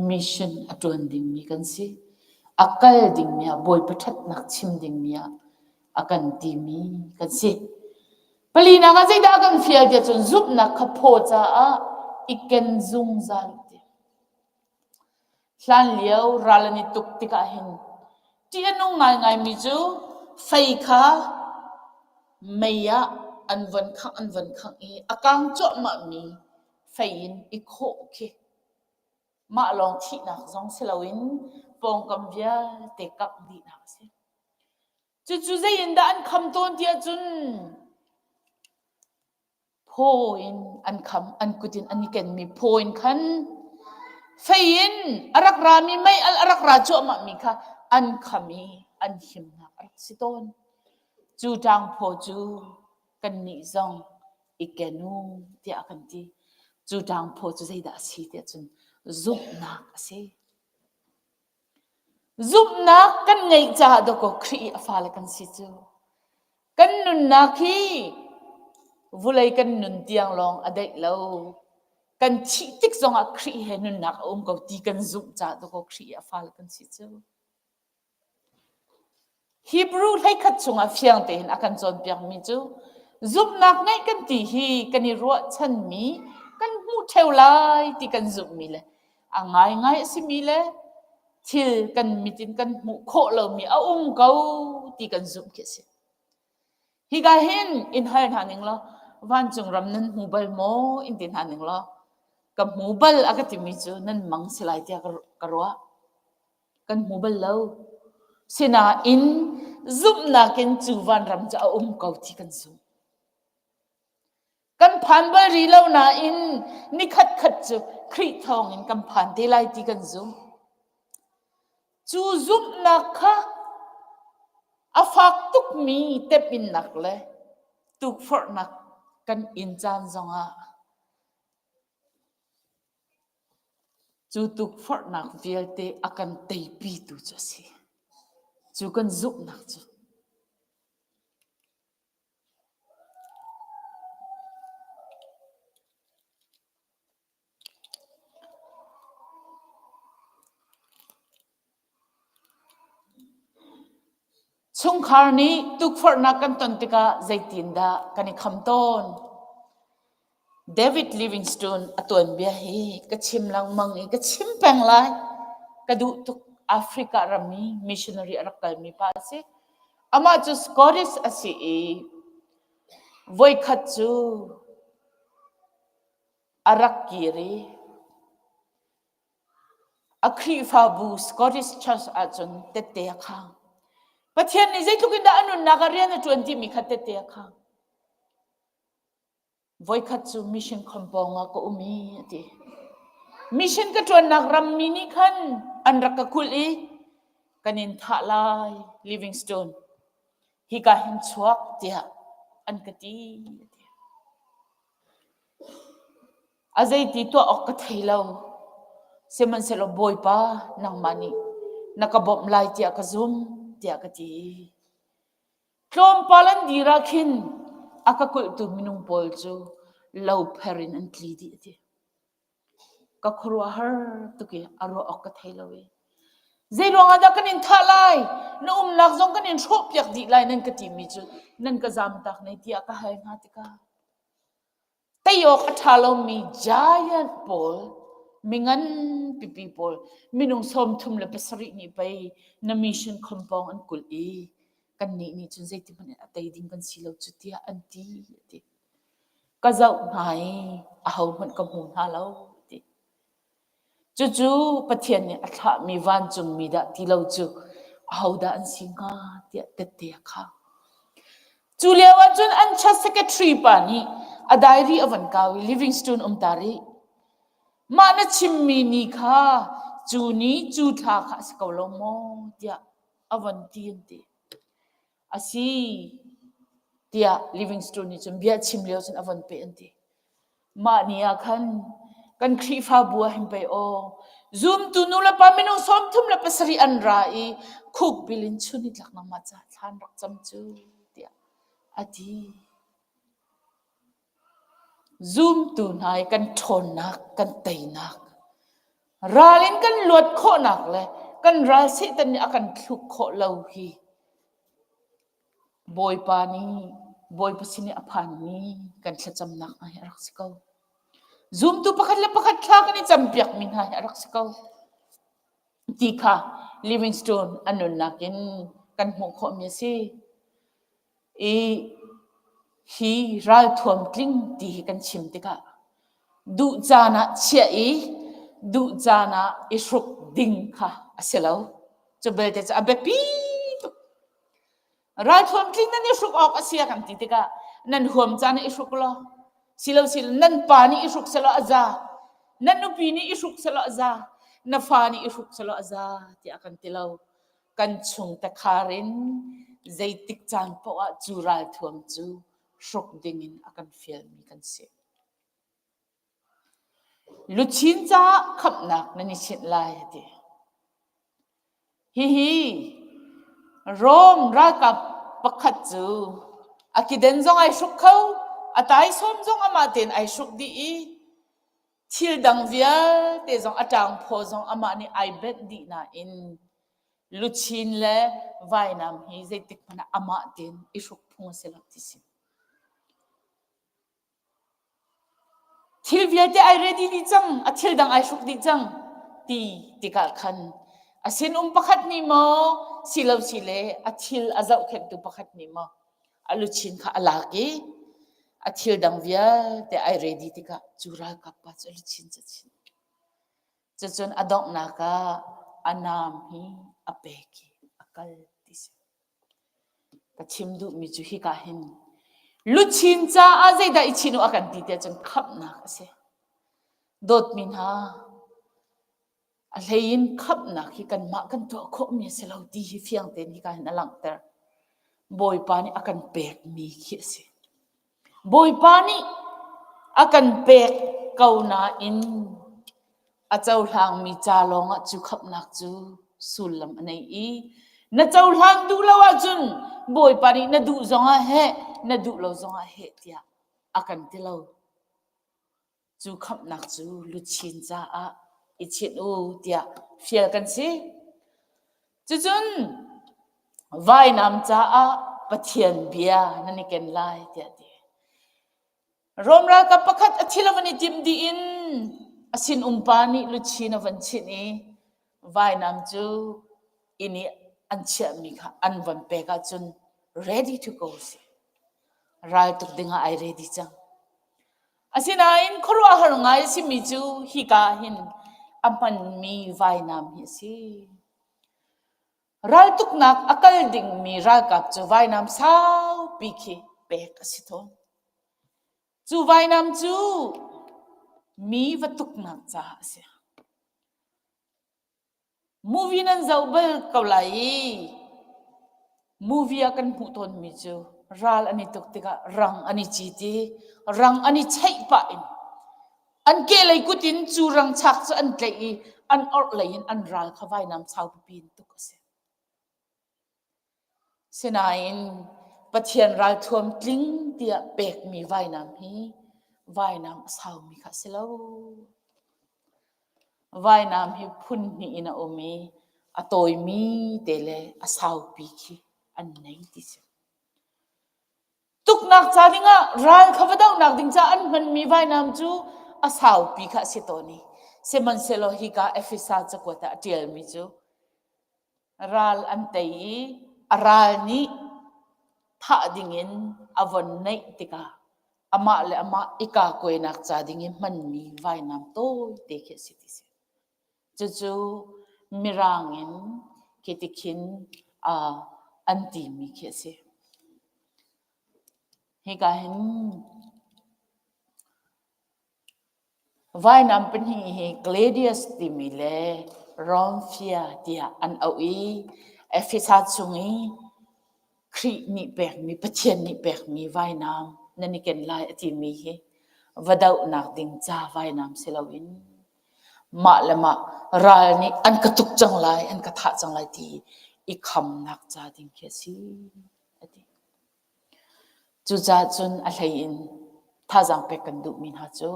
Mission a ṭuan dingmi kan si. A kal dingmi ah Bawipa ṭhatnak chim dingmi ah a kan timi kan si. Palinak ah zeidah a kan fial tiah cun zumhnak kha phaw caah i ken zungzal ti. Hlanlio ral an i tuk tikah hin ṭih a nung ngaingaimi cu fei kha mei ah an von khangh an von khangh i a kang cuahmahmi fei in i khawh khi mah lawng thihnak zong si loin pawngkam vialte kangh dihnak a si. Cucu zei in dah an kham tawn tiah cun phaw in an kham, an kut in an i kenmi phaw in khan fei in a rak rami mei alh a rak ra cuahmahmi kha an kham i an himnak a rak si tawn. Cu ṭangphaw cu kannih zong i ken u tiah a kan ti. Cu ṭangphaw cu zeidah a si tiah cun zumhnak a si. Zumhnak kan ngeih caah dawkaw Khrih i a fale kan si cu. Kan nunnak hi vulei kan nun tiang lawng a daih lo. Kan thih tik zongah Khrih he nunnak a um ko ti kan zumh caah dawkaw Khrih i a fale kan si cu. Hebrew 11 chungah fiang tein a kan cawnpiakmi cu zumhnak ngeih kan ti hi kan i ruahchanmi kan hmuh ṭheo lai ti kan zumhmi le a ngaingai a simi le thil kan mit in kan hmuh khawh lomi a um ko ti kan zumh khi a si. Hika hin in hal hna ning law vancung ram nan hmu bal maw in ti hna ning law ka hmu bal a ka timi cu nan mang si lai tiah ka ruah. Kan hmu bal lo. Sinain zumhnak in cu vanram cu a um ko ti kan zumh. Kan phan bal rih lo nain nikhat khat cu Khrih thawngin kan phan te lai ti kan zumh. Cu zumhnak kha a fak tukmi temhinnak le tukforhnak kan in caan zongah Cu tukforhnak vialte a kan teipitu cu a si. Cu kan zumhnak cu. Chungkhar nih tukforhnak kan ton tikah zeitindah kan i kham tawn? David Livingstone a tuanbia hi ka chim lengmang i ka chim peng lai. Ka duh tuk. Africa ram i missionary a rak kalmi pa a si. Amah cu Scottish a si i voikhat cu a rak kir i A Khrihfabu Scottish Church ahcun tette a khang. Pathian nih zeitluk in dah a nunnak ah rian a ṭuan timi kha tette a khang. Voikhat cu mission compound ah ka um i a ti. Mission ka ṭuannak rammi nih khan an rak ka kulh i kan in thah lai Livingstone. Hika hin chuak tiah an ka ti. A ti. A zeiti tuah awk ka thei lo. Sihmanhsehlaw Bawipa nangmah nih na ka bawmh lai tiah ka zum tiah ka ti. Tlawmpal an dir ah khin a ka kulhtu minung pawl cu lopher in an tli dih a ti. Ka khuaruahhar tuk i a ruah awk ka thei lo i Zeiruang ah dah kan in thah lai? Na umnak zong kan in hrawhpiak dih lai nan ka timi cu nan ka zamtak ne tiah ka hal hna tikah Tei awk a ṭha lomi giant pawl, mingan pipi pawl, minung 37 nih pei na mission compound an kulh i kannih nih cun zeitihmanh in a tei ding kan si lo cu tiah an ti a ti. Ka zoh hna i ahohmanh ka hmu hna lo a ti. Cucu Pathian nih a thlahmi vancungmi dah ti lo cu ahodah an si hnga tiah tette a khang. Cu lio ahcun an church secretary pa nih a diary a von kau i Livingstone um ta rih. Mah na chimmi ni kha cu ni cu thla kha a si ko lo maw tiah a von ti an ti. A si tiah Livingstone nih cun bia chim lio cun a von peh an ti. Mah ni ah khan kan Khrihfabu ah hin pei aw zumtu nulepa minung 37 an ra i khukbil in chun i tlak nangmah ca thlan rak cam cu tiah a ti. Zumtu hna i kan ṭhawnnak, kan teinak, ral in kan luat khawhnak le kan ral Satan nih a kan thluk khawh lo hi Bawipa nih Bawipa sin i a phanmi kan thlacamnak hna hi a rak si ko. Zumtu pakhat le pakhat thla kan i campiakmi hna hi a rak si ko. Ti kha Livingstone a nunnak in kan hmuh khawhmi a si. I hi ralthuam tling ti hi kan chim tikah duh caan ah chiah i duh caan ah i hruk ding kha a si lo. Cu belte cu a biapi tuk. Ralthuam tling nan i hruk awk a si a kan ti tikah nan huam caan ah i hruk law silo silo nan pa nih i hruk selaw a za nan nupi nih i hruk selaw a za na fa nih i hruk selaw a za tiah kan ti lo. Kan chung takhar in zeitik caan paoh ah cu ralthuam cu hruk dingin a kan fialmi kan si. Luchin caah khamhnak nan i chinh lai a ti. Hihi Rom ralkap pakhat cu a kiden zong ai hruk kho, a taisawm zong amah tein ai hruk dih i thil dang vialte zong a ṭangphaw zong amah nih ai benh dih nain luchin le vainam hi zeitik hmanh ah amah tein i hruk phung a si lo ti si. Thil vialte ai ready dih cang, a thil dang ai hruk dih cang ti tikah khan a sinum pakhat nih maw silo sile a thil a zohkhenhtu pakhat nih maw a luchin kha a lak i a thil dang vialte ai ready tikah cu ralkap pa cu a luchin cu a chinh. Cucun a donghnak ah a naam hi a pek i a kal ti si. Ka chim duhmi cu hika hin luchin caah zeidah i chin u a kan ti tiah cun khamhnak a si. Dawtmi hna, a hlei in khamhnak hi kanmah kan tuah khawhmi a si lo ti hi fiang tein hika hin a langhter. Bawipa nih a kan pekmi khi a si. Bawipa nih a kan pek ko nain a cohlangmi ca lawngah cu khamhnak cu sullam a nei i na cohlan duh lo ahcun Bawipa nih na duh zongah heh na duh lo zongah heh tiah a kan ti lo. Cu khamhnak cu luchin caah i chinh u tiah fial kan si. Cucun vainam caah Pathian bia nan i ken lai tiah a ti. Rom ralkap pakhat a thil a van i timh dih in a sinum pa nih luchin a van chinh i vainam cu inn i an chiahmi kha an van pek ahcun ready to go si. Ral tuk dingah ai ready cang. Asinain khuaruahhar ngai a simi cu hika ah hin a hmanmi vainam hi a si. Raltuknak a kal dingmi ralkap cu vainam saupi khi pek a si tawn. Cu vainam cu mi va tuknak caah a si. Movie nan zoh bal ko lai i movie ah kan hmuh tawnmi cu ral an i tuk tikah rang an i cit i rang an i cheih pah in an kehlei kut in cu rang chak cu an tlaih i an orhlei in an ral kha vainam sau pipi in tuk a si. Sinain Pathian ralthuam tling tiah pekmi vainam hi vainam a saumi kha a si lo. Vainam hi phun hnih in a um i a tawimi te le a saupi khi an nei ti si. Tuknak ca dingah ral kha va dohnak ding caah an hmanmi vainam cu a saupi kha a si tawn i sihmanhsehlaw hika Efesa cakuat ah a ṭialmi cu Ral an tei i a ral nih thah dingin a von naih tikah amah le amah i kakuainak ca ding i hmanmi vainam tawite khi a si ti si. Cucu Mirang in khi ti khin uh, an timi khi a si. Hika hin Vainam pahnih hi Gladius timi le Romfia tiah an auh i Efesa chung i Khrih nih pekmi, Pathian nih pekmi vainam nan i ken lai a timi hi va dohnak ding ca vainam si loin mah le mah ral nih an ka tuk cang lai, an ka thah cang lai ti i khamnak ca ding khi a si, a ti. Cucaah cun a hlei in thazaang pek kan duhmi hna cu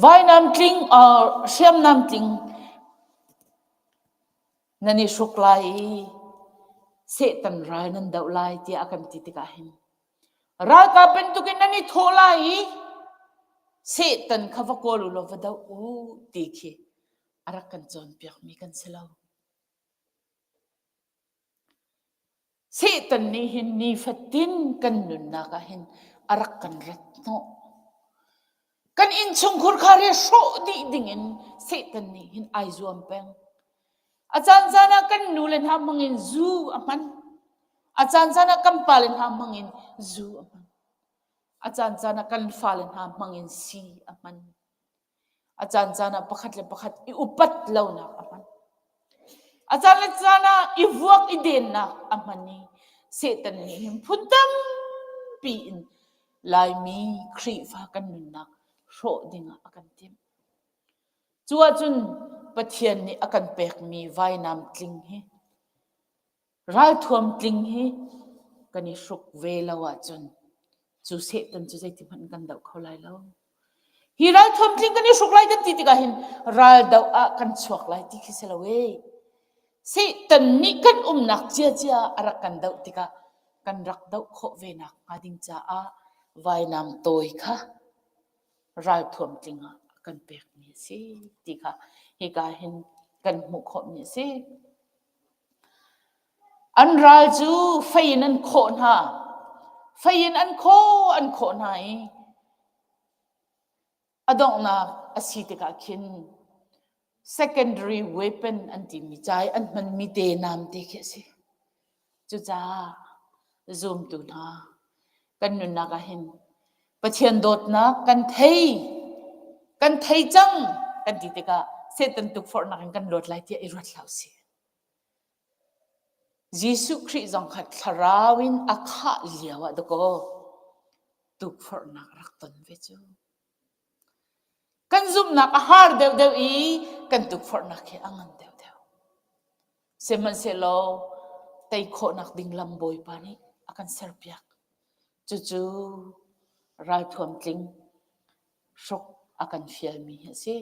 vainam tling or hriamnam tling nan i hruk lai i Satan ral nan doh lai tiah a kan ti tikah hin ralkap bantukin nan i thawh lai i Satan kha va kawl u law va doh u ti khi a rak kan cawnpiakmi kan si lo. Satan nih hin nifatin kan nunnak ah hin a rak kan rat hnawh. Kan innchungkhur kha re hrawh dih dingin Satan nih hin ai zuam peng. A caan caan ah kan nu le hna hmangin zu a hman. A caan caan ah kan pale hna hmangin zu a hman. A caan caan ah kan fale hna hmangin si a hman. A caancaan ah pakhat le pakhat i upat lonak a hman. A caan le caan ah i vuak i dennak a hman i Satan nih hin phun tampi in Laimi Khrihfa kan nunnak hrawh dingah a kan timh. Cu ahcun Pathian nih a kan pekmi vainam tling hi Ralthuam tling hi kan i hruk ve lo ahcun cu Satan cu zeitihmanh kan doh kho lai lo. Hi ralthuam tling kan i hruk lai kan ti tikah hin raldoh ah kan chuak lai ti khi si lo ee. Satan nih kan umnak ciacia a rak kan doh tikah kan rak doh khawh ve nak hnga ding caah vainam tawi kha ralthuam tling ah a kan pekmi a si ti kha hika hin kan hmuh khawhmi a si. An ral cu fei in an khawh hna. Fei in an khawh an khawh hna i a donghnak a si tikah khin secondary weapon an timi ca i an hmanmi te nam te khi a si. Cucaah zumtu hna kan nunnak ah hin Pathian dawtnak kan thei kan thei cang kan ti tikah Satan tukforhnak in kan luat lai tiah i ruat hlah usih. Jesuh Khrih zong kha thlarau in a khah lio ah dakaw tukforhnak rak ton ve cu. Kan zumhnak a har deuhdeuh i kan tukforhnak hi a ngan deuhdeuh. Sihmanhsehlaw tei khawhnak ding lam Bawipa nih a kan serpiak. Cucu ralthuam tling hruk a kan fialmi hi a si.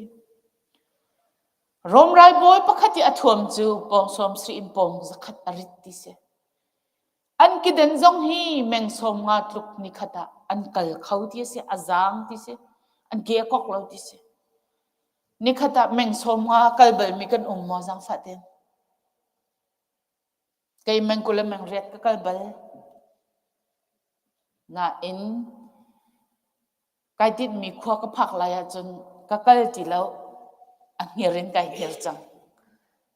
Rom ralbawi pakhat i a thuam cu pawng sawm sarih in pawng zakhat a rit ti si. An keden zong hi meng sawm nga tluk nikhat ah an kal kho ti a si, a zaang ti si, an ke a kok lo ti si. Nikhat ah meng sawm nga kal balmi kan um maw zaangfah tein? Kei meng 20 le meng riat ka kal bal. Nain kai tinhmi khua ka phak lai ahcun ka kal ti lo. A hngir in kai hngir cang.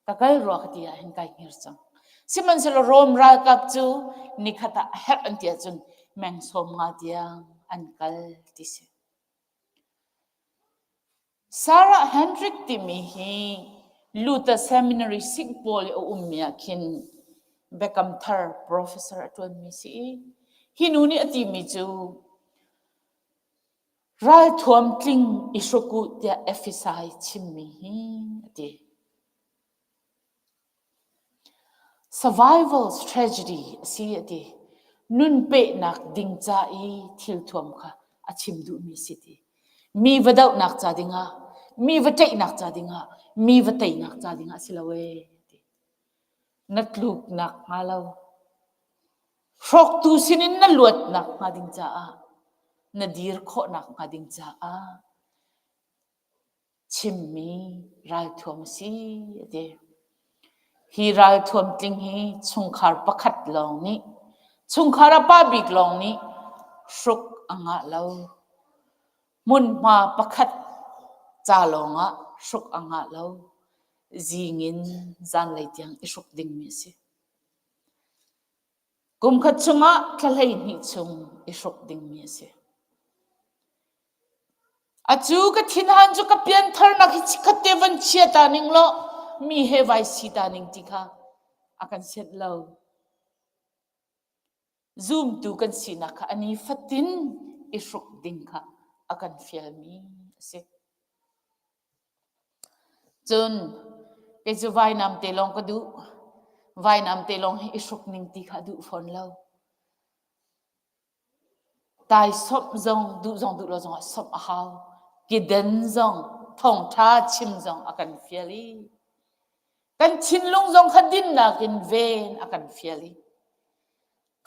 Ka kal rua ka ti ahhin kai hngir cang. Sihmanhsehlaw Rom ralkap cu nikhat ah a herh an ti ahcun meng 50 tiang an kal ti si. Sarah Hendrick timi hi Luther Seminary Singpaul i a ummi ah khin Biakam Thar professor a ṭuanmi si i hi nu nih a timi cu ralthuam tling i hruk u tiah Efesai chimmi hi a ti. Survival strategy a si a ti. Nun pehnak ding ca i thilthuam kha a chim duhmi a si ti. Mi va dohnak ca dingah, mi va ṭaihnak ca dingah, mi va teinak ca dingah si lo ee ti. Na tluknak hnga lo. Hrawktu sinin na luatnak hnga ding caah, na dir khawhnak hnga ding caah chimmi ralthuam a si a ti. Hi ralthuam tling hi chungkhar pakhat lawng nih chungkhar a pa bik lawng nih hruk a ngah lo. Hmunhma pakhat ca lawngah hruk a ngah lo. Zing in zanlei tiang i hruk dingmi a si. Kum khat chungah thla 12 chung i hruk dingmi a si. Acu ka thinhan cu ka piantharnak hi chikkhat te van chia ta ning law mi he vai si ta ning ti kha a kan sianh lo. Zumtu kan sinak kha a ni fatin i hruk ding kha a kan fialmi a si. Cun kei cu vainam te lawng ka duh. Vainam te lawng hi i hruk ning ti kha duh fawn lo. Taisawmh zong duh zong duh lo zongah sawmh a hau. Kiden zong thawngṭha chim zong a kan fial i kan thinlung zong kha dinnak in ven a kan fial i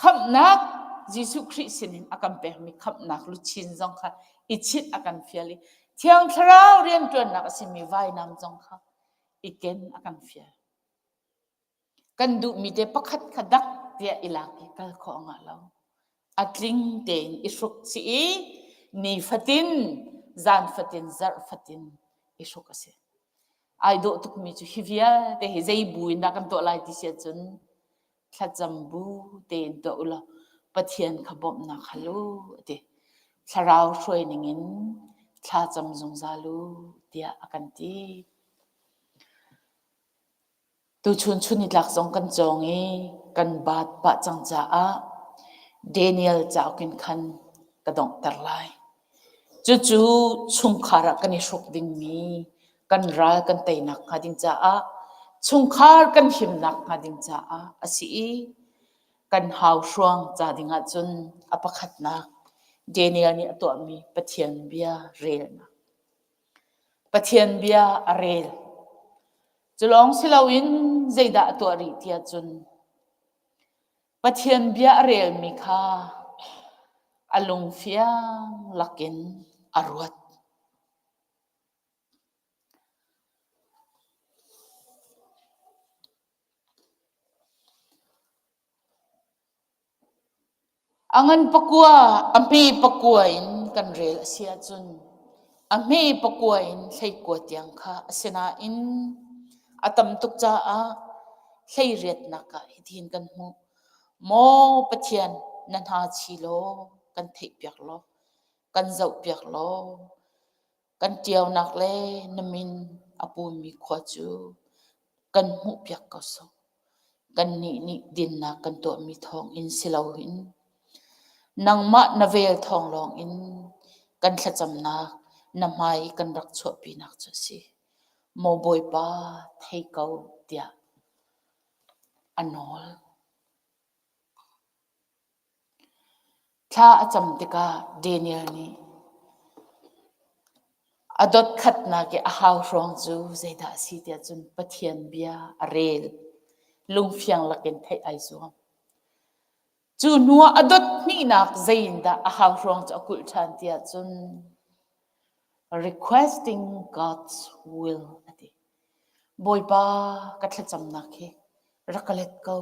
khamhnak Jesuh Khrih sinin a kan pekmi khamhnak luchin zong kha i chinh a kan fial i Thiang Thlarau rianṭuannak a simi vainam zong kha i ken a kan fial. Kan duhmi te pakhat kha dak tiah i lak i kal khawh a ngah lo. A tling tein i hruk si i nifatin, zan fatin, zarh fatin i hruk a si. Ai dawh tukmi cu hi vialte hi zei bu in dah kan tuah lai ti si ahcun thlacam bu tein tuah u law Pathian kha bawmhnak hal u a ti. Thlarau hruai ningin thlacam zungzal u tiah a kan ti. Tuchun chunnitlak zong kan cawng i kan baat pah cang caah Daniel cauk in khan ka donghter lai. Cucu chungkhar ah kan i hruk dingmi kan ral kan teinak hnga ding caah chungkhar kan himnak hnga ding caah a si i kan hauhruang ca ding ahcun a pakhatnak Daniel nih a tuahmi Pathian bia relnak. Pathian bia a rel. Cu lawng si loin zeidah a tuah rih ti ahcun Pathian bia a relmi kha a lungfiang lakin a ruat. A ngan pakua, a hme pakua in kan rel a si ahcun a hme pakua in hleikua tiang kha a si nain a tam tuk caah hleiriatnak ah hitihin kan hmuh. Maw Pathian, na hna chi law kan theihpiak law, kan zohpiak law, kan ṭiaonak le na min a pumi khua cu kan hmuhpiak ko sawh. Kannih nih dinnak kan tuahmi thawngin si loin nangmah na vel thawng lawngin kan thlacamnak na hmai i kan rak chuahpinak cu a si. Maw Bawipa, thei ko tiah a nawl. Thla a cam tikah Daniel nih a dotkhatnak i a hauhruang cu zeidah a si tiah cun Pathian bia a rel. Lungfiang lakin theih ai zuam. Cu hnuah a dot hnihnak zeiindah a hauhruang cu a kulh ṭhan tiah cun requesting God's will a ti. Bawipa ka thlacamnak hi rak ka let ko.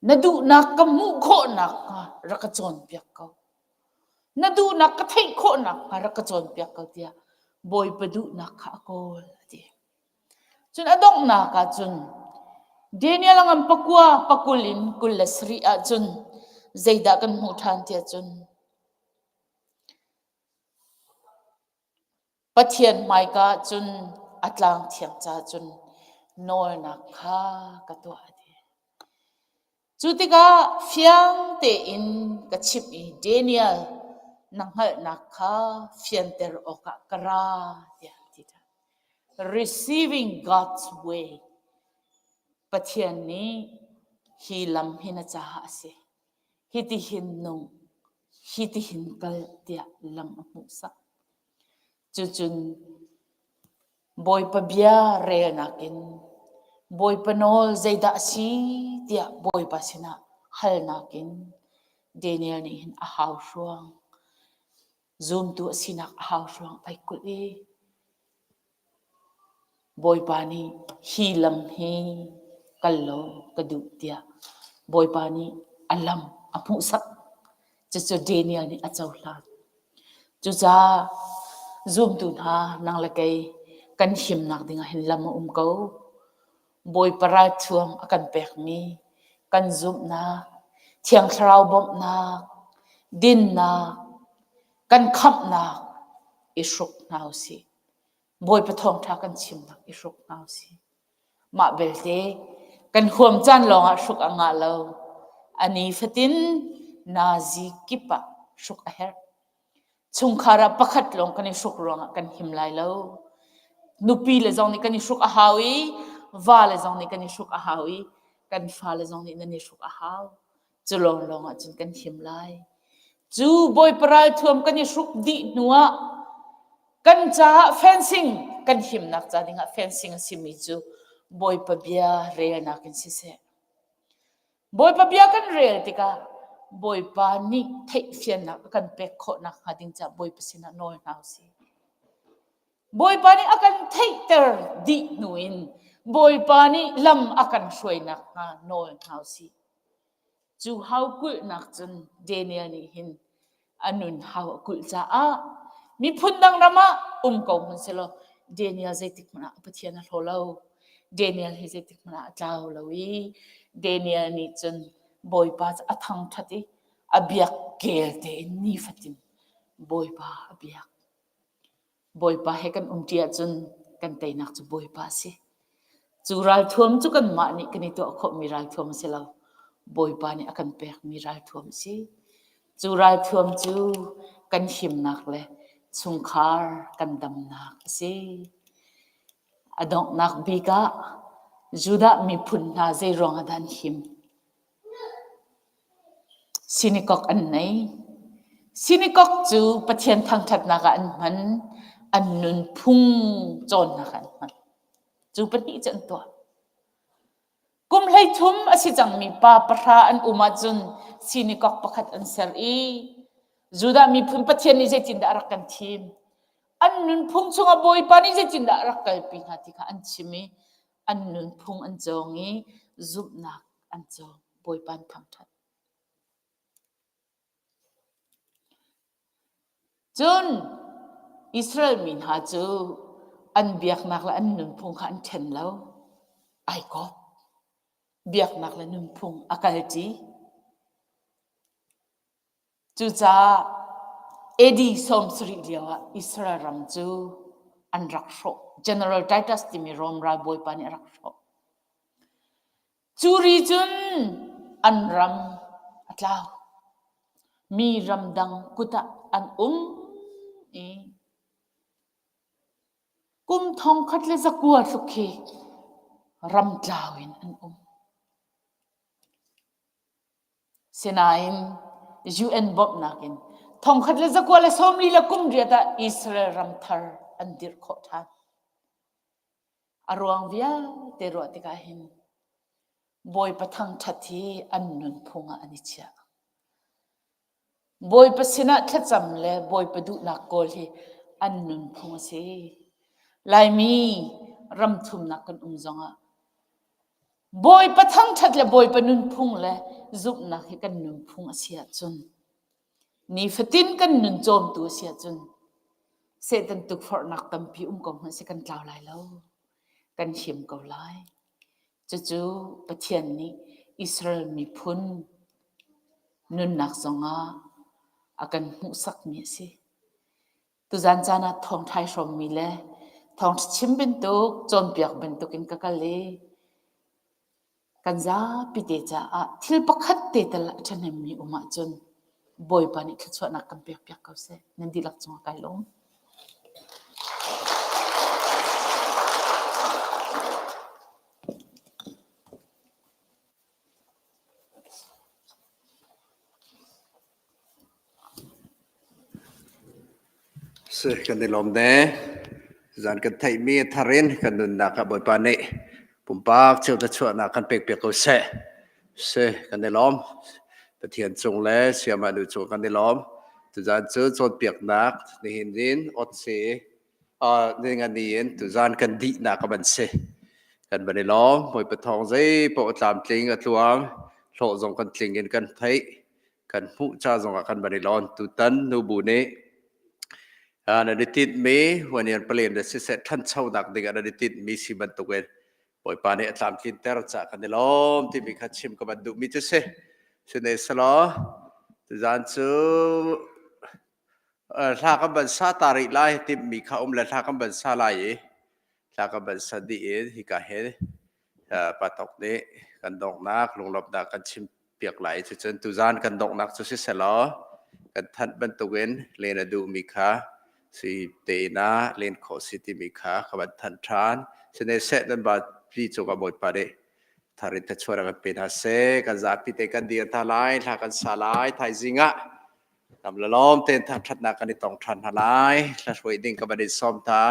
Na duhnak ka hmuh khawh nakhnga rak ka cawnpiak ko. Na duhnak ka theih khawh nakhnga rak ka cawnpiak ko tiah Bawipa duhnak kha a kawl a ti. Cun a donghnak ah cun Daniel a ngan pakua pakul in 27 ah cun zeidah kan hmuh ṭhan tiah cun Pathian hmaika ah cun a tlang thiang ca cun nawlnak kha ka tuah a ti. Cu tikah fiang tein ka chimh i Daniel, na hngalhnak kha fianter awkah ka ra tiah a ti ṭhan. Receiving God's way. Pathian nih hi lam hi na caah a si. Hitihin nung, hitihin kal tiah lam a hmuhsak. Cucun Bawipa bia relnak in Bawipa nawl zeidah a si tiah Bawipa sinah halnak in Daniel nih hin a hauhruang zumtu a sinak a hauhruang ai kulh i Bawipa nih hi lam hi kal law ka duh tiah Bawipa nih a lam a hmuhsak. Cucu Daniel nih a cohlan. Cucaah zumtu hna nang le kei kan himnak ding ah hin lam a um ko. Bawipa ralthuam a kan pekmi kan zumhnak, Thiang Thlarau bawmhnak, dinnak, kan khamhnak i hruk hna usih. Bawipa thawngṭha kan chimnak i hruk hna usih. Mah belte kan huam caan lawngah hruk a ngah lo. A nifatin nazi kip ah hruk a herh. Chungkhar ah pakhat lawng kan i hruk ruangah kan him lai lo. Nupi le zong nih kan i hruk a hau i va le zong nih kan i hruk a hau i kan fale zong nih nan i hruk a hau. Cu lawnglawng ahcun kan him lai. Cu Bawipa ralthuam kan i hruk dih hnuah kan caah fencing kan himnak ca dingah fencing a simi cu Bawipa bia relnak in siseh. Bawipa bia kan rel tikah Bawipa nih theihfiannak a kan pek khawh nakhnga ding caah Bawipa sinah nawl hna usih. Bawipa nih a kan theihter dih hnu in Bawipa nih lam a kan hruai nakhnga nawl hna usih. Cu hau kulhnak cun Daniel nih hin a nun hau a kulh caah miphun dang ram ah um ko hmanh sehlaw Daniel zeitik hmanh ah Pathian a hlaw lo. Daniel hi zeitik hmanh ah a tlau lo i Daniel nih cun Bawipa cu a thangṭhat i a biak kel tein nifatin Bawipa a biak. Bawipa he kan umṭi ahcun kan teinak cu Bawipa a si. Cu ralthuam cu kanmah nih kan i tuah khawhmi ralthuam a si lo. Bawipa nih a kan pekmi ralthuam a si. Cu ralthuam cu kan himnak le chungkhar kan damnak a si. A donghnak bik ah Judah miphun hna zei ruangah dah an him? Sinakok an nei. Sinakok cu Pathian thangṭhatnak ah an hman, an nunphung cawnnak ah an hman. Cu pahnih cu an tuah. Kum 13 a si cangmi pa pahra an um ahcun sinakok pakhat an ser i Judah miphun Pathian nih zeitindah a rak kan thim? An nunphung chungah Bawipa nih zeitindah a rak kalpi hna ti kha an chim i an nunphung an cawng i zumhnak an cawng. Bawipa an thangṭhat. Cun Israel mi hna cu an biaknak le an nunphung kha an ṭhen lo. Ai kawp. Biaknak le nunphung a kalṭi. Cucaah AD 70 lioah Israel ram cu an rak hrawh. General Titus timi Rom ralbawipa nih a rak hrawh. Cu ri cun an ram a tlau. Mi ramdang kut ah an um i kum 1900 tluk khi ramtlau in an um. Sinain UN bawmhnak in 1948 ah Israel ram thar an dirh khawh ṭhan. A ruang vialte ruah tikah hin Bawipa thangṭhat hi an nunphung ah an i chiah. Bawipa sinah thlacam le Bawipa duhnak kawl hi an nunphung a si. Laimi ram thumnak kan um zongah Bawipa thangṭhat le Bawipa nunphung le zumhnak hi kan nunphung a si ahcun nifatin kan nun cawmtu a si ahcun Satan tukforhnak tampi um ko hmanh seh kan tlau lai lo. Kan him ko lai. Cucu Pathian nih Israel miphun nunnak zongah a kan hmuhsakmi a si. Tuzan caan ah thawngṭha i hrawmmi le thawngṭha chim bantuk, cawnpiak bantuk in ka kal i kan zapi te caah thil pakhat te tal a ṭhahnemmi um ahcun Bawipa nih thluachuahnak kan pekpiak ko seh. Nan dihlak cungah kai lawm. Si kan i lawm ne. Zan kan theihmi a thar in kan nunnak ah Bawipa nih pumpak cio thluachuahnak kan pekpiak ko seh. Si kan i lawm. Pathian cung le Sayamah nu cung kan i lawm. Tuzan cu cawnpiaknak nihin in ot si ningani in tuzan kan dihnak a van si. Kan van i lawm. Bawipa thawng zei paoh a tlamtling a tluang. Hlawh zong kan tling in kan theih. Kan hmuh ca zongah kan van i lawn. Tutan nubu nih Na i tinhmi Huanian palen le siseh ṭhanchonak ding ah na i tinhmi si bantukin Bawipa nih a tlamtlinter cah kan i lawm timi kha chim ka van duhmi cu si. Sine selaw tuzaan cu hla kan van sa ta rih lai timhmi kha um le hla kan van sa lai i hla kan van sa dih in hika he patok nih kan donghnak lunglawmhnak kan chim piak lai. Cucun tuzaan kan donghnak cu siselaw kan thanh bantukin len a duhmi kha si tein ah len khawh si timi kha ka van thanh ṭhan. Sihmanhsehlaw nan ba pi cungah Bawipa nih thar in thluachuah kan pe hna seh. Kan zapi te kan dir hna lai, hla kan sa lai, thaizing ah lam le lawm tein thangṭhatnak kan i tong ṭhan hna lai. Hla hruai ding ka van in sawm hna.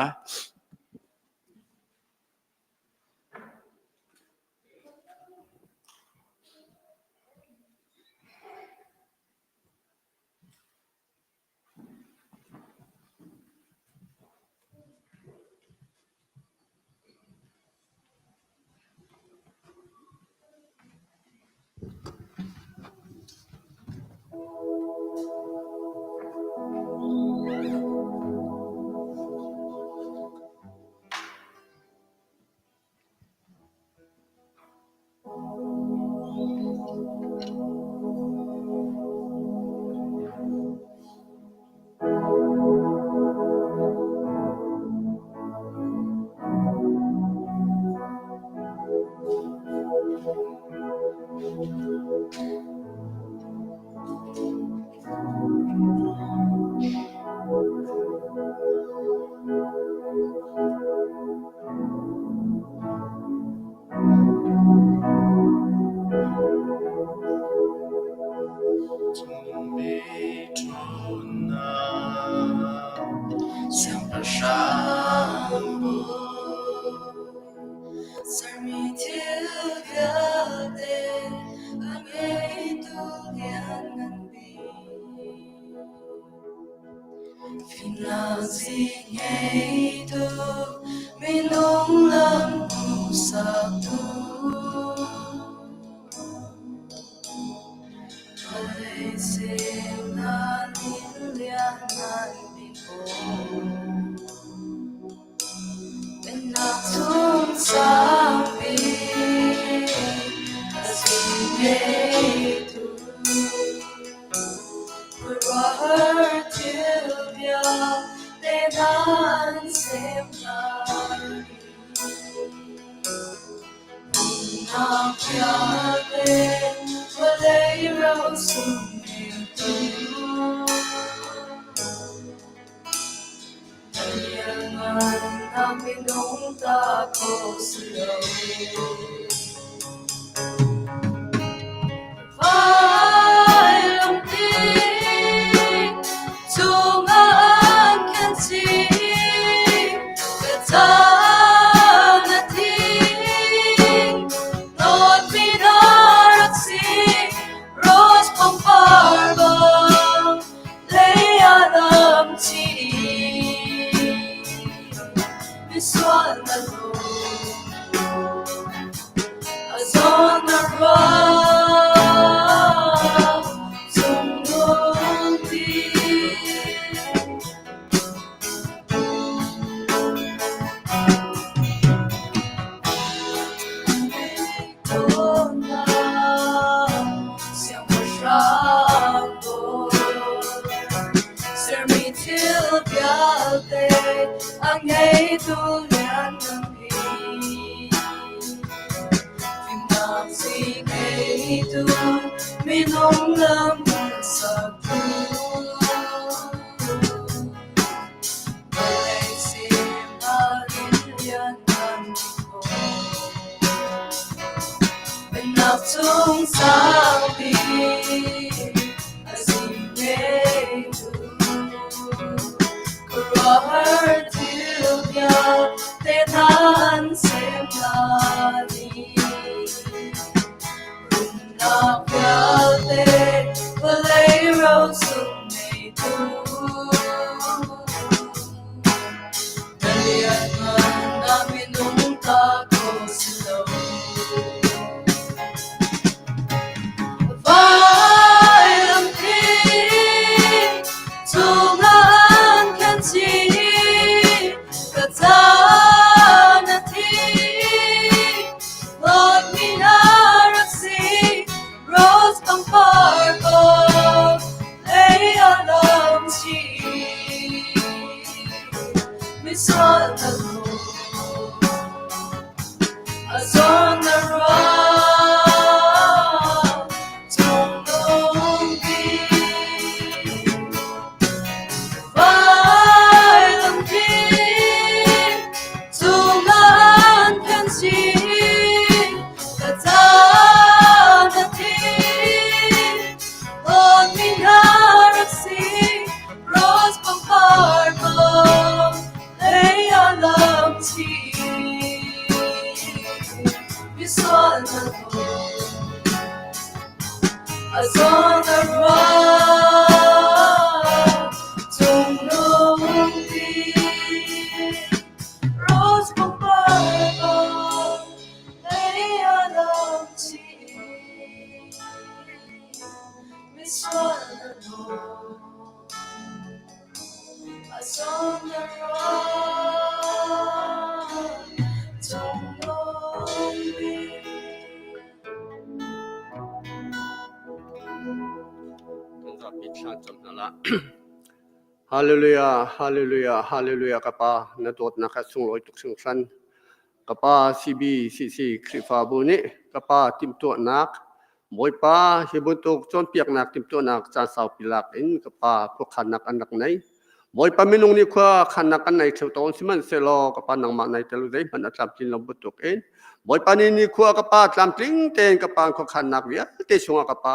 Siangpahrang bu sermi thil vialte a ngeitu lianngan bik. Fimnak ngeitu minung lam hmuhsaktu. Vawlei semnak in lianngan bik aw. Pennak chung sangpi a si ngeitu. Khuaruahhar thil vialte hna an sem lai. Nunnak vialte vawlei ro sung ngeitu. Na lianngannak minung ta kho si lo. Vailamti cungah an khen chih, ka caan a thing. Dawtmi na rak si, rose pangpar bang lei ah dam chih. Misual na lung. A zawn na ruah cungnung ti. Dawtnak siangpahrang bawi, sermi thil vialte a ngeitu lianngan bik. Fimnak si ngeitu minung lam saktu. Vawlei semnak in lianngan bik Pennak chung sangpi a si ngeitu. Khuaruahhar thil vialte hna an sem lai. Rumnak vialte vawlei ro sung ngeitu. Na lianngannak minung ta kho si lo. Vailampi cungah an khen chih. pangpar bang lei ah lam chih. Misual na thaw a zawn na ruah cung nung bik. Vailampi cungah an phen chih, ka caan a thi. Dawtmi hna rak si, rose pangpar bang lei ah lam chih. Misual na thaw a zawn a ruah cung nung bik. Rose pangpar bang lei ah lam chih. Misual na thaw a zawn a ruah cung nung bik. Kan zapi thla cam hna la. Hallelujah, hallelujah, hallelujah ka pa na dawtnak kha sunglawi tuk hringhran. Ka pa CBCC Khrihfabu nih ka pa timhtuahnak Bawipa hi bantuk cawnpiaknak timhtuahnak caan saupi lak in ka pa khuakhannak an rak nei. Bawipa minung nih khua khannak an nei ṭheo tawn sihmanhsehlaw ka pa nangmah nai tel zeihmanh a tlamtlin lo bantuk in Bawipa nih nikhua ka pa tlamtling tein ka pa khuakhannak vialte chungah ka pa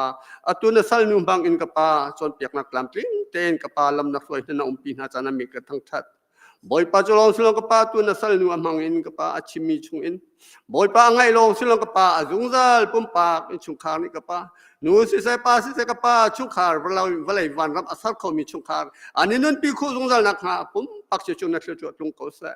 atu na salnu hmang in ka pa cawnpiaknak tlamtling tein ka pa lam na hruai hna na umpi hna caan ah mi ka thangṭhat. Bawipa cu lawng silawng ka pa tu na salnu a hmang in ka pa a chimmi chungin Bawipa a ngaih lawng silawng ka pa a zungzal pumpak innchungkhar nih ka pa nu siseh pa siseh ka pa chungkhar vawlei vanram a ser khomi chungkhar an i nunpi khuh zungzal nakhnga pumpak cio cu na thluachuah tlung ko seh.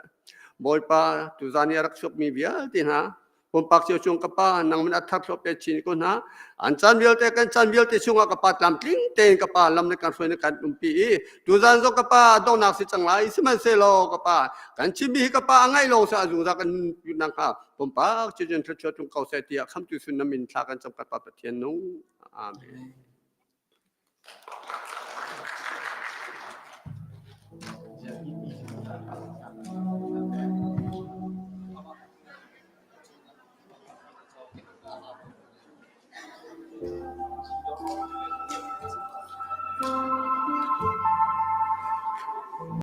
Bawipa tuzan i a rak chuakmi vialte hna pumpak cio cung ka pa nangman a thar thlop pe chin ko hna an caan vialte kan caan vialte chungah ka pa tlamtling tein ka pa lam le kan hruai na kan umpi i tuzan zong ka pa donghnak si cang lai sihmanhsehlaw ka pa kan chimmi hi ka pa a ngaih lawng sa a zungzal kan nunnak hnga pumpak cio cun thluachuah tlung ko seh tiah khamtu sun na min thla kan cam ka pa Pathian nung amen.